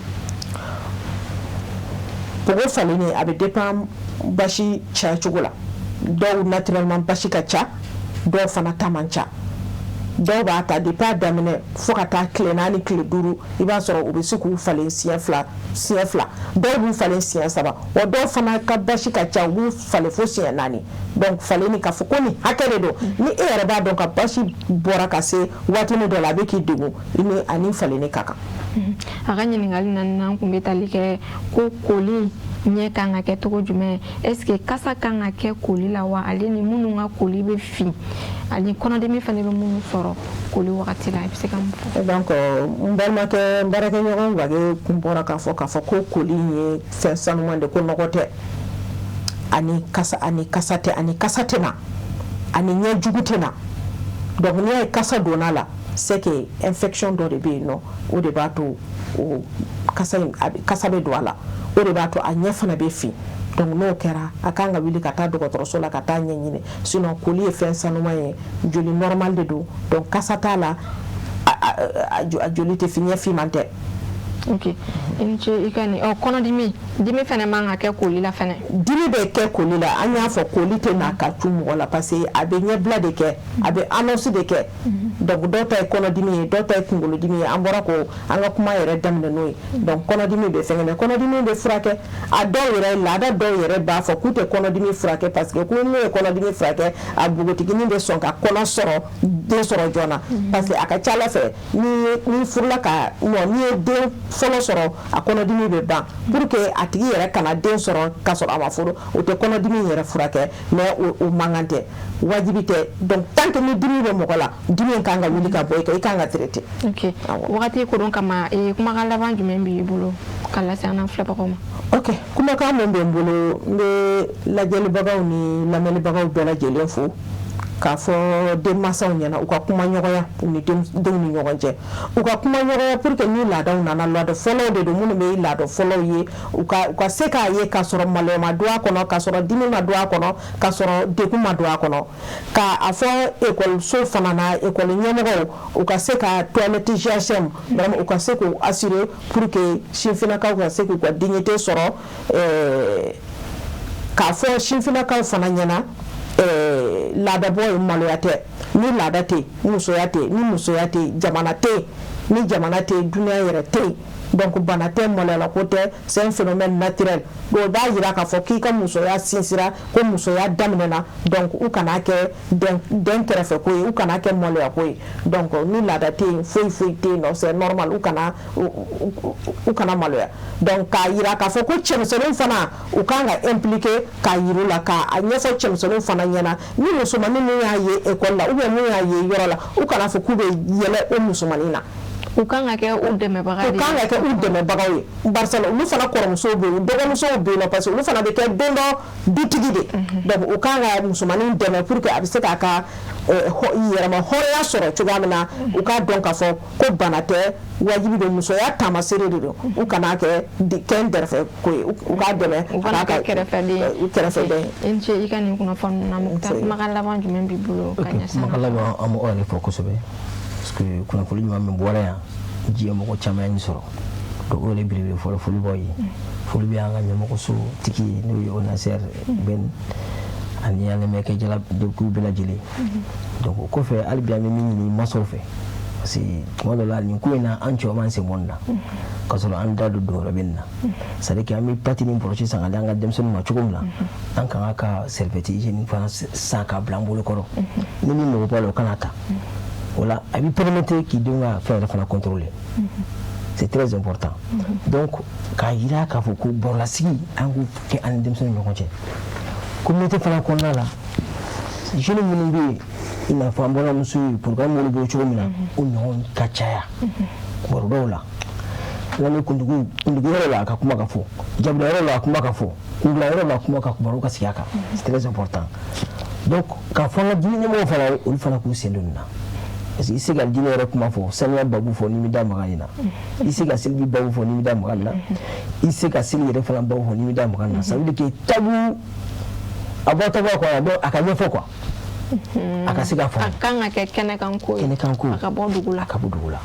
Pogo falenni, a bɛ dépend basi caya cogo la. Dɔw naturellement basi ka ca, dɔw fana ta man ca. Dɔw b'a ta depuis a daminɛ fo ka taa tile 4, tile 5, i b'a sɔrɔ u bɛ se k'u falen siɲɛ fila, siɲɛ fila. Dɔw b'u falen siɲɛ saba, wa dɔw fana ka basi ka ca, u b'u falen fo siɲɛ naani. Donc falenni, k'a fɔ ko nin hakɛ de don, ni e yɛrɛ b'a dɔn ka basi bɔra ka se waatinin dɔ la, a bɛ k'i degun, i ni ani falenni ka kan. A ka ɲininkali naaninan kun bɛ tali kɛ ko koli ɲɛ kan ka kɛ cogo jumɛn? Est ce que kasa kan ka kɛ koli la wa? Ale ni minnu ka koli bɛ fin, ani kɔnɔdimi fana bɛ minnu sɔrɔ koli wagati la, i bɛ se ka mun fɔ? Donc n balimakɛ, n baarakɛɲɔgɔn Wage kun bɔra k'a fɔ ko koli ye fɛn sanuman de, ko nɔgɔ tɛ, ani kasa, ani kasa tɛ, ani kasa tɛ na, ani ɲɛ jugu tɛ na. Donc n'i y'a ye kasa donna a la, c'est que infection dɔ de bɛ yen nɔ, o de b'a to o kasa in, kasa bɛ don a la, o de b'a to a ɲɛ fana bɛ fin. Donc n'o kɛra, a kan ka wuli ka taa dɔgɔtɔrɔso la ka taa ɲɛɲini. Sinon koli ye fɛn sanuman ye, joli normal de don, donc kasa t'a la, a joli tɛ fin, ɲɛ finman tɛ. Ok, i ni ce i ka nin. Ɔ, kɔnɔdimi, dimi fɛnɛ man ka kɛ koli la fɛnɛ? Dimi bɛ kɛ koli la. An y'a fɔ, koli tɛ na ka cu mɔgɔ la, parce que a bɛ ɲɛbila de kɛ, a bɛ annonce de kɛ. Donc dɔw ta ye kɔnɔdimi ye, dɔw ta ye kunkolodimi ye. An bɔra ko an ka kuma yɛrɛ daminɛ n'o ye. Donc kɔnɔdimi bɛ fɛngɛ, mais kɔnɔdimi bɛ furakɛ. A dɔw yɛrɛ, laada dɔw yɛrɛ b'a fɔ k'u tɛ kɔnɔdimi furakɛ, parce que ko n'u ye kɔnɔdimi furakɛ, a npogotiginin bɛ sɔn ka kɔnɔ sɔrɔ, den sɔrɔ joona, parce que a ka ca ala fɛ, ni furula ka n'i ye den fɔlɔ sɔrɔ, a kɔnɔdimi bɛ ban. Pour que a tigi yɛrɛ kana den sɔrɔ k'a sɔrɔ a ma furu, o tɛ kɔnɔdimi yɛrɛ furakɛ. Mais o mankan tɛ, wajibi tɛ. Donc tant que ni dimi bɛ mɔgɔ la, dimi in kan ka wuli ka bɔ i kan, i kan ka traiter. Ok, wagati kodɔn kama, kumakan laban jumɛn b'i bolo ka lase an filɛbagaw ma? Ok, kumakan min bɛ n bolo, n bɛ lajɛlibagaw ni lamɛnnibagaw bɛɛ lajɛlen fo, k'a fɔ denmansaw ɲɛna u ka kuma ɲɔgɔnya u ni denw ni ɲɔgɔn cɛ, u ka kuma ɲɔgɔnya pour que ni laadaw nana, laada fɔlɔw de don, minnu bɛ laada fɔlɔw ye, u ka se k'a ye k'a sɔrɔ maloya ma don a kɔnɔ, k'a sɔrɔ dimi ma don a kɔnɔ, k'a sɔrɔ degun ma don a kɔnɔ. Ka a fɔ ekɔliso fana na, ekɔli ɲɛmɔgɔw, u ka se ka toilette GHM vraiment, u ka se k'o assurer pour que sifinnakaw ka se k'u ka dignité sɔrɔ. K'a fɔ sifinnakaw fana ɲɛna, laadabɔ ye maloya tɛ. Ni laada tɛ, musoya tɛ. Ni musoya tɛ, jamana tɛ. Ni jamana tɛ, dunuya yɛrɛ tɛ yen. Donc bana tɛ, maloyala ko tɛ, c'est un phénomène naturel. O b'a jira k'a fɔ k'i ka musoya sinsira, ko musoya daminɛna. Donc u kana kɛ den kɛrɛfɛ ko ye, u kana kɛ maloya ko ye. Donc ni laada tɛ yen, foyi foyi tɛ yen nɔ, c'est normal, u kana maloya. Donc k'a jira k'a fɔ ko cɛmisɛnninw fana, u kan ka impliquer, k'a yir'u la, k'a ɲɛfɔ cɛmisɛnninw fana ɲɛna, ni musomanin min y'a ye école la ou bien mun y'a ye yɔrɔ la, u kana fɔ k'u bɛ yɛlɛ o musomanin na. U kan ka kɛ u dɛmɛbaga de ye. U kan ka kɛ u dɛmɛbagaw ye, barisa olu fana kɔrɔmusow bɛ yen, u dɔgɔmusow bɛ yen nɔ, parce que olu fana bɛ kɛ don dɔ dutigi de. Donc u kan ka musomanin dɛmɛ pour que a bɛ se k'a ka yɛrɛma hɔrɔnya sɔrɔ cogoya min na. U k'a dɔn k'a fɔ ko bana tɛ, wajibi don, musoya taamasere de don. U kana kɛ kɛ n dɛrɛfɛ ko ye, u k'a dɛmɛ. U kana kɛ kɛrɛfɛden ye. Kɛrɛfɛden ye. I ni ce i ka nin kunnafoni na. Mukutari, kumakan laban jumɛn b'i bolo ka ɲɛsin? Kumakan laban, an b'aw yɛrɛ fɔ kosɛbɛ, parce que kunnafoni ɲuman min bɔra yan, diɲɛ mɔgɔ caman ye nin sɔrɔ. Donc o yɛrɛ belebele fɔlɔ, foli b'aw ye. Foli bɛ an ka ɲɛmɔgɔso tigi ye, n'o ye ONACR Ben ani an lamɛnkɛ jɛkulu bɛɛ lajɛlen. Donc o kɔfɛ, hali bi an bɛ min ɲini mansaw fɛ, parce que tuma dɔ la nin ko in na, an cɛw b'an sen bɔ nin na k'a sɔrɔ an da don yɔrɔ bɛ nin na. C'est à dire que an bɛ pâte ni brosse san ka di an ka denmisɛnninw ma cogo min na, an kan ka serviette hygiénique fana san k'a bila an bolo kɔrɔ. Ni min mago b'a la, o kana ta o la, a b'i permettre k'i denw ka fɛn yɛrɛ fana contrôler. C'est très important. Donc k'a yira k'a fɔ ko barolasigi an k'o kɛ an ni denmisɛnninw ɲɔgɔn cɛ, communauté fana kɔnɔna la, jeunes minnu bɛ yen, i n'a fɔ an balimamuso ye programme minnu bolo cogo min na, o ɲɔgɔn ka caya barodaw la. Ni kuntigi kuntigi yɔrɔ la, a ka kuma ka fɔ, jabila yɔrɔ la, a kuma ka fɔ, kunbila yɔrɔ la, a kuma ka baro ka sigi a kan. C'est très important. Donc k'a fɔ an ka diinɛ ɲɛmɔgɔw fana, olu fana k'u sen don nin na, parce que i se ka diinɛ yɛrɛ kuma fɔ, saniya babu fɔ n'i bɛ da maga nin na, i se ka seliji babu fɔ n'i bɛ da maga nin na, i se ka seli yɛrɛ fana babu fɔ n'i bɛ da maga nin na. Ça veut dire que tabou a bɔ tabu kɔnɔ, donc a ka ɲɛfɔ quoi, a ka se ka faamu. A kan ka kɛ kɛnɛkan ko ye. Kɛnɛkan ko. A ka bɔ dugu la. A ka bɔ dugu la.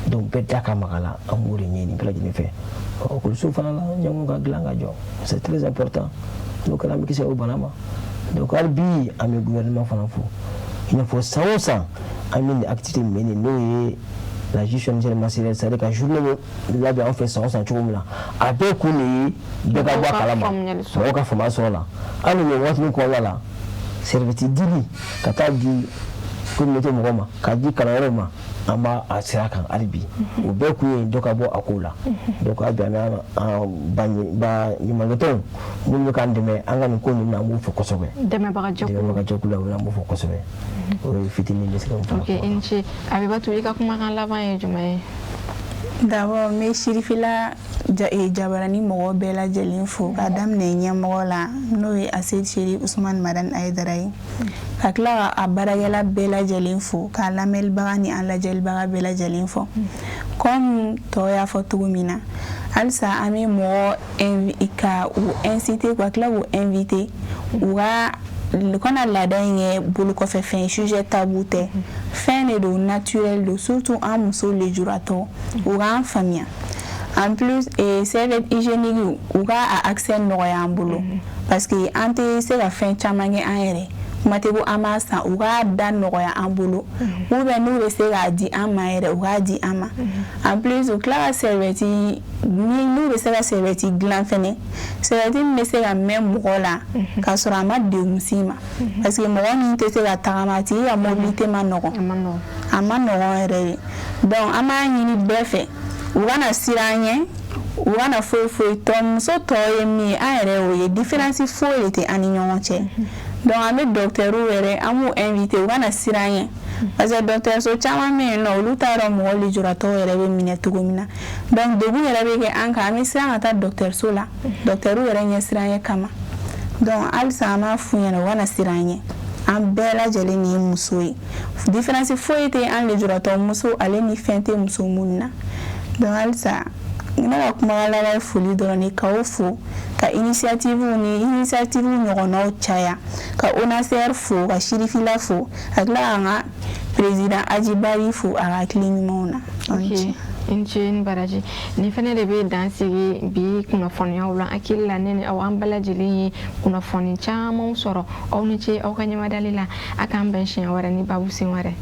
Donc bɛɛ da ka maga la, an b'o de ɲini bɛɛ lajɛlen fɛ. Ekɔliso fana la, ɲɛmɔgɔ ka dilan ka jɔ, c'est très important. N'o kɛra, an bɛ kisi o bana ma. Donc hali bi an bɛ gouvernement fana fo, i n'a fɔ san o san an bɛ nin activité min nin, n'o ye la gestion menstruelle, c'est à dire ka journée bɛ labɛn an fɛ san o san cogo min na, a bɛɛ kun de ye bɛɛ ka bɔ a kalama, mɔgɔw ka faamuya sɔrɔ la. Hali nin waati min kɔnɔna la, serviette dili ka taa di communauté mɔgɔw ma, k'a di kalanyɔrɔw ma, an b'a a sira kan hali bi. O bɛɛ kun ye dɔ ka bɔ a ko la. Donc hali bi an bɛ an ba ɲumankɛtɔnw minnu bɛ k'an dɛmɛ an ka nin ko ninnu na, an b'u fo kosɛbɛ. Dɛmɛbaga jɛkulu. Dɛmɛbaga jɛkulu la, an b'u fo kosɛbɛ. O ye fitinin bɛ se ka mun fana. Ok, i ni ce. Abibatu, i ka kumakan laban ye jumɛn ye? D'abord, n bɛ Sirifila jabarani mɔgɔ bɛɛ lajɛlen fo, k'a daminɛ ɲɛmɔgɔ la, n'o ye Asedi Seri Usumani Madani Ayidara ye, ka tila ka a baarakɛla bɛɛ lajɛlen fo, k'a lamɛnnibaga ni an lajɛlibaga bɛɛ lajɛlen fo. Comme tɔw y'a fɔ cogo min na, halisa an bɛ mɔgɔ ka u inciter, ka tila k'u inviter u ka kana laada in kɛ bolokɔfɛ fɛn, sujet tabou tɛ, fɛn de don, naturel don, surtout an muso lujuratɔ, u k'an faamuya. En plus, serviette hygiénique, u ka a accès nɔgɔya an bolo, parce que an tɛ se ka fɛn caman kɛ an yɛrɛ, kuma tɛ ko an b'a san. U k'a da nɔgɔya an bolo, ou bien n'u bɛ se k'a di an ma yɛrɛ, u k'a di an ma. En plus, u tila ka serviette ni n'u bɛ se ka serviette dilan fɛnɛ, serviette min bɛ se ka mɛn mɔgɔ la k'a sɔrɔ a ma degun s'i ma, parce que mɔgɔ min tɛ se ka tagama, a tigi ka mobilité ma nɔgɔn, a ma nɔgɔn yɛrɛ de. Donc an b'a ɲini bɛɛ fɛ, u kana siran an ɲɛ, u kana foyi foyi tɔ. Muso tɔ ye min ye, an yɛrɛ y'o ye, différence foyi de tɛ an ni ɲɔgɔn cɛ. Donc an bɛ docteur yɛrɛ, an b'u inviter u kana siran an ɲɛ, parce que dɔgɔtɔrɔso caman bɛ yen nɔ, olu t'a dɔn mɔgɔ lujuratɔw yɛrɛ bɛ minɛ cogo min na. Donc degun yɛrɛ bɛ kɛ an kan, an bɛ siran ka taa dɔgɔtɔrɔso la, docteur yɛrɛ ɲɛ siran ɲɛ kama. Donc halisa an b'a f'u ɲɛna, u kana siran an ɲɛ, an bɛɛ lajɛlen de ye muso ye, différence foyi tɛ an lujuratɔ muso ale ni fɛn tɛ muso minnu na. Donc halisa ne ka kumakan laban ye foli dɔrɔn de, k'aw fo, ka initiative ni initiative ɲɔgɔnnaw caya, ka ONACR fo, ka Sirifila fo, ka tila k'an ka président Aji Bari fo a ka hakili ɲumanw na. Ok, i ni ce ni baraji. Nin fɛnɛ de bɛ dan sigi bi kunnafoniyaw la. Hakili la, ne ni aw, an bɛɛ lajɛlen ye kunnafoni camanw sɔrɔ. Aw ni ce aw ka ɲɛmadali la. A k'an bɛn siɲɛ wɛrɛ ni babu sen wɛrɛ.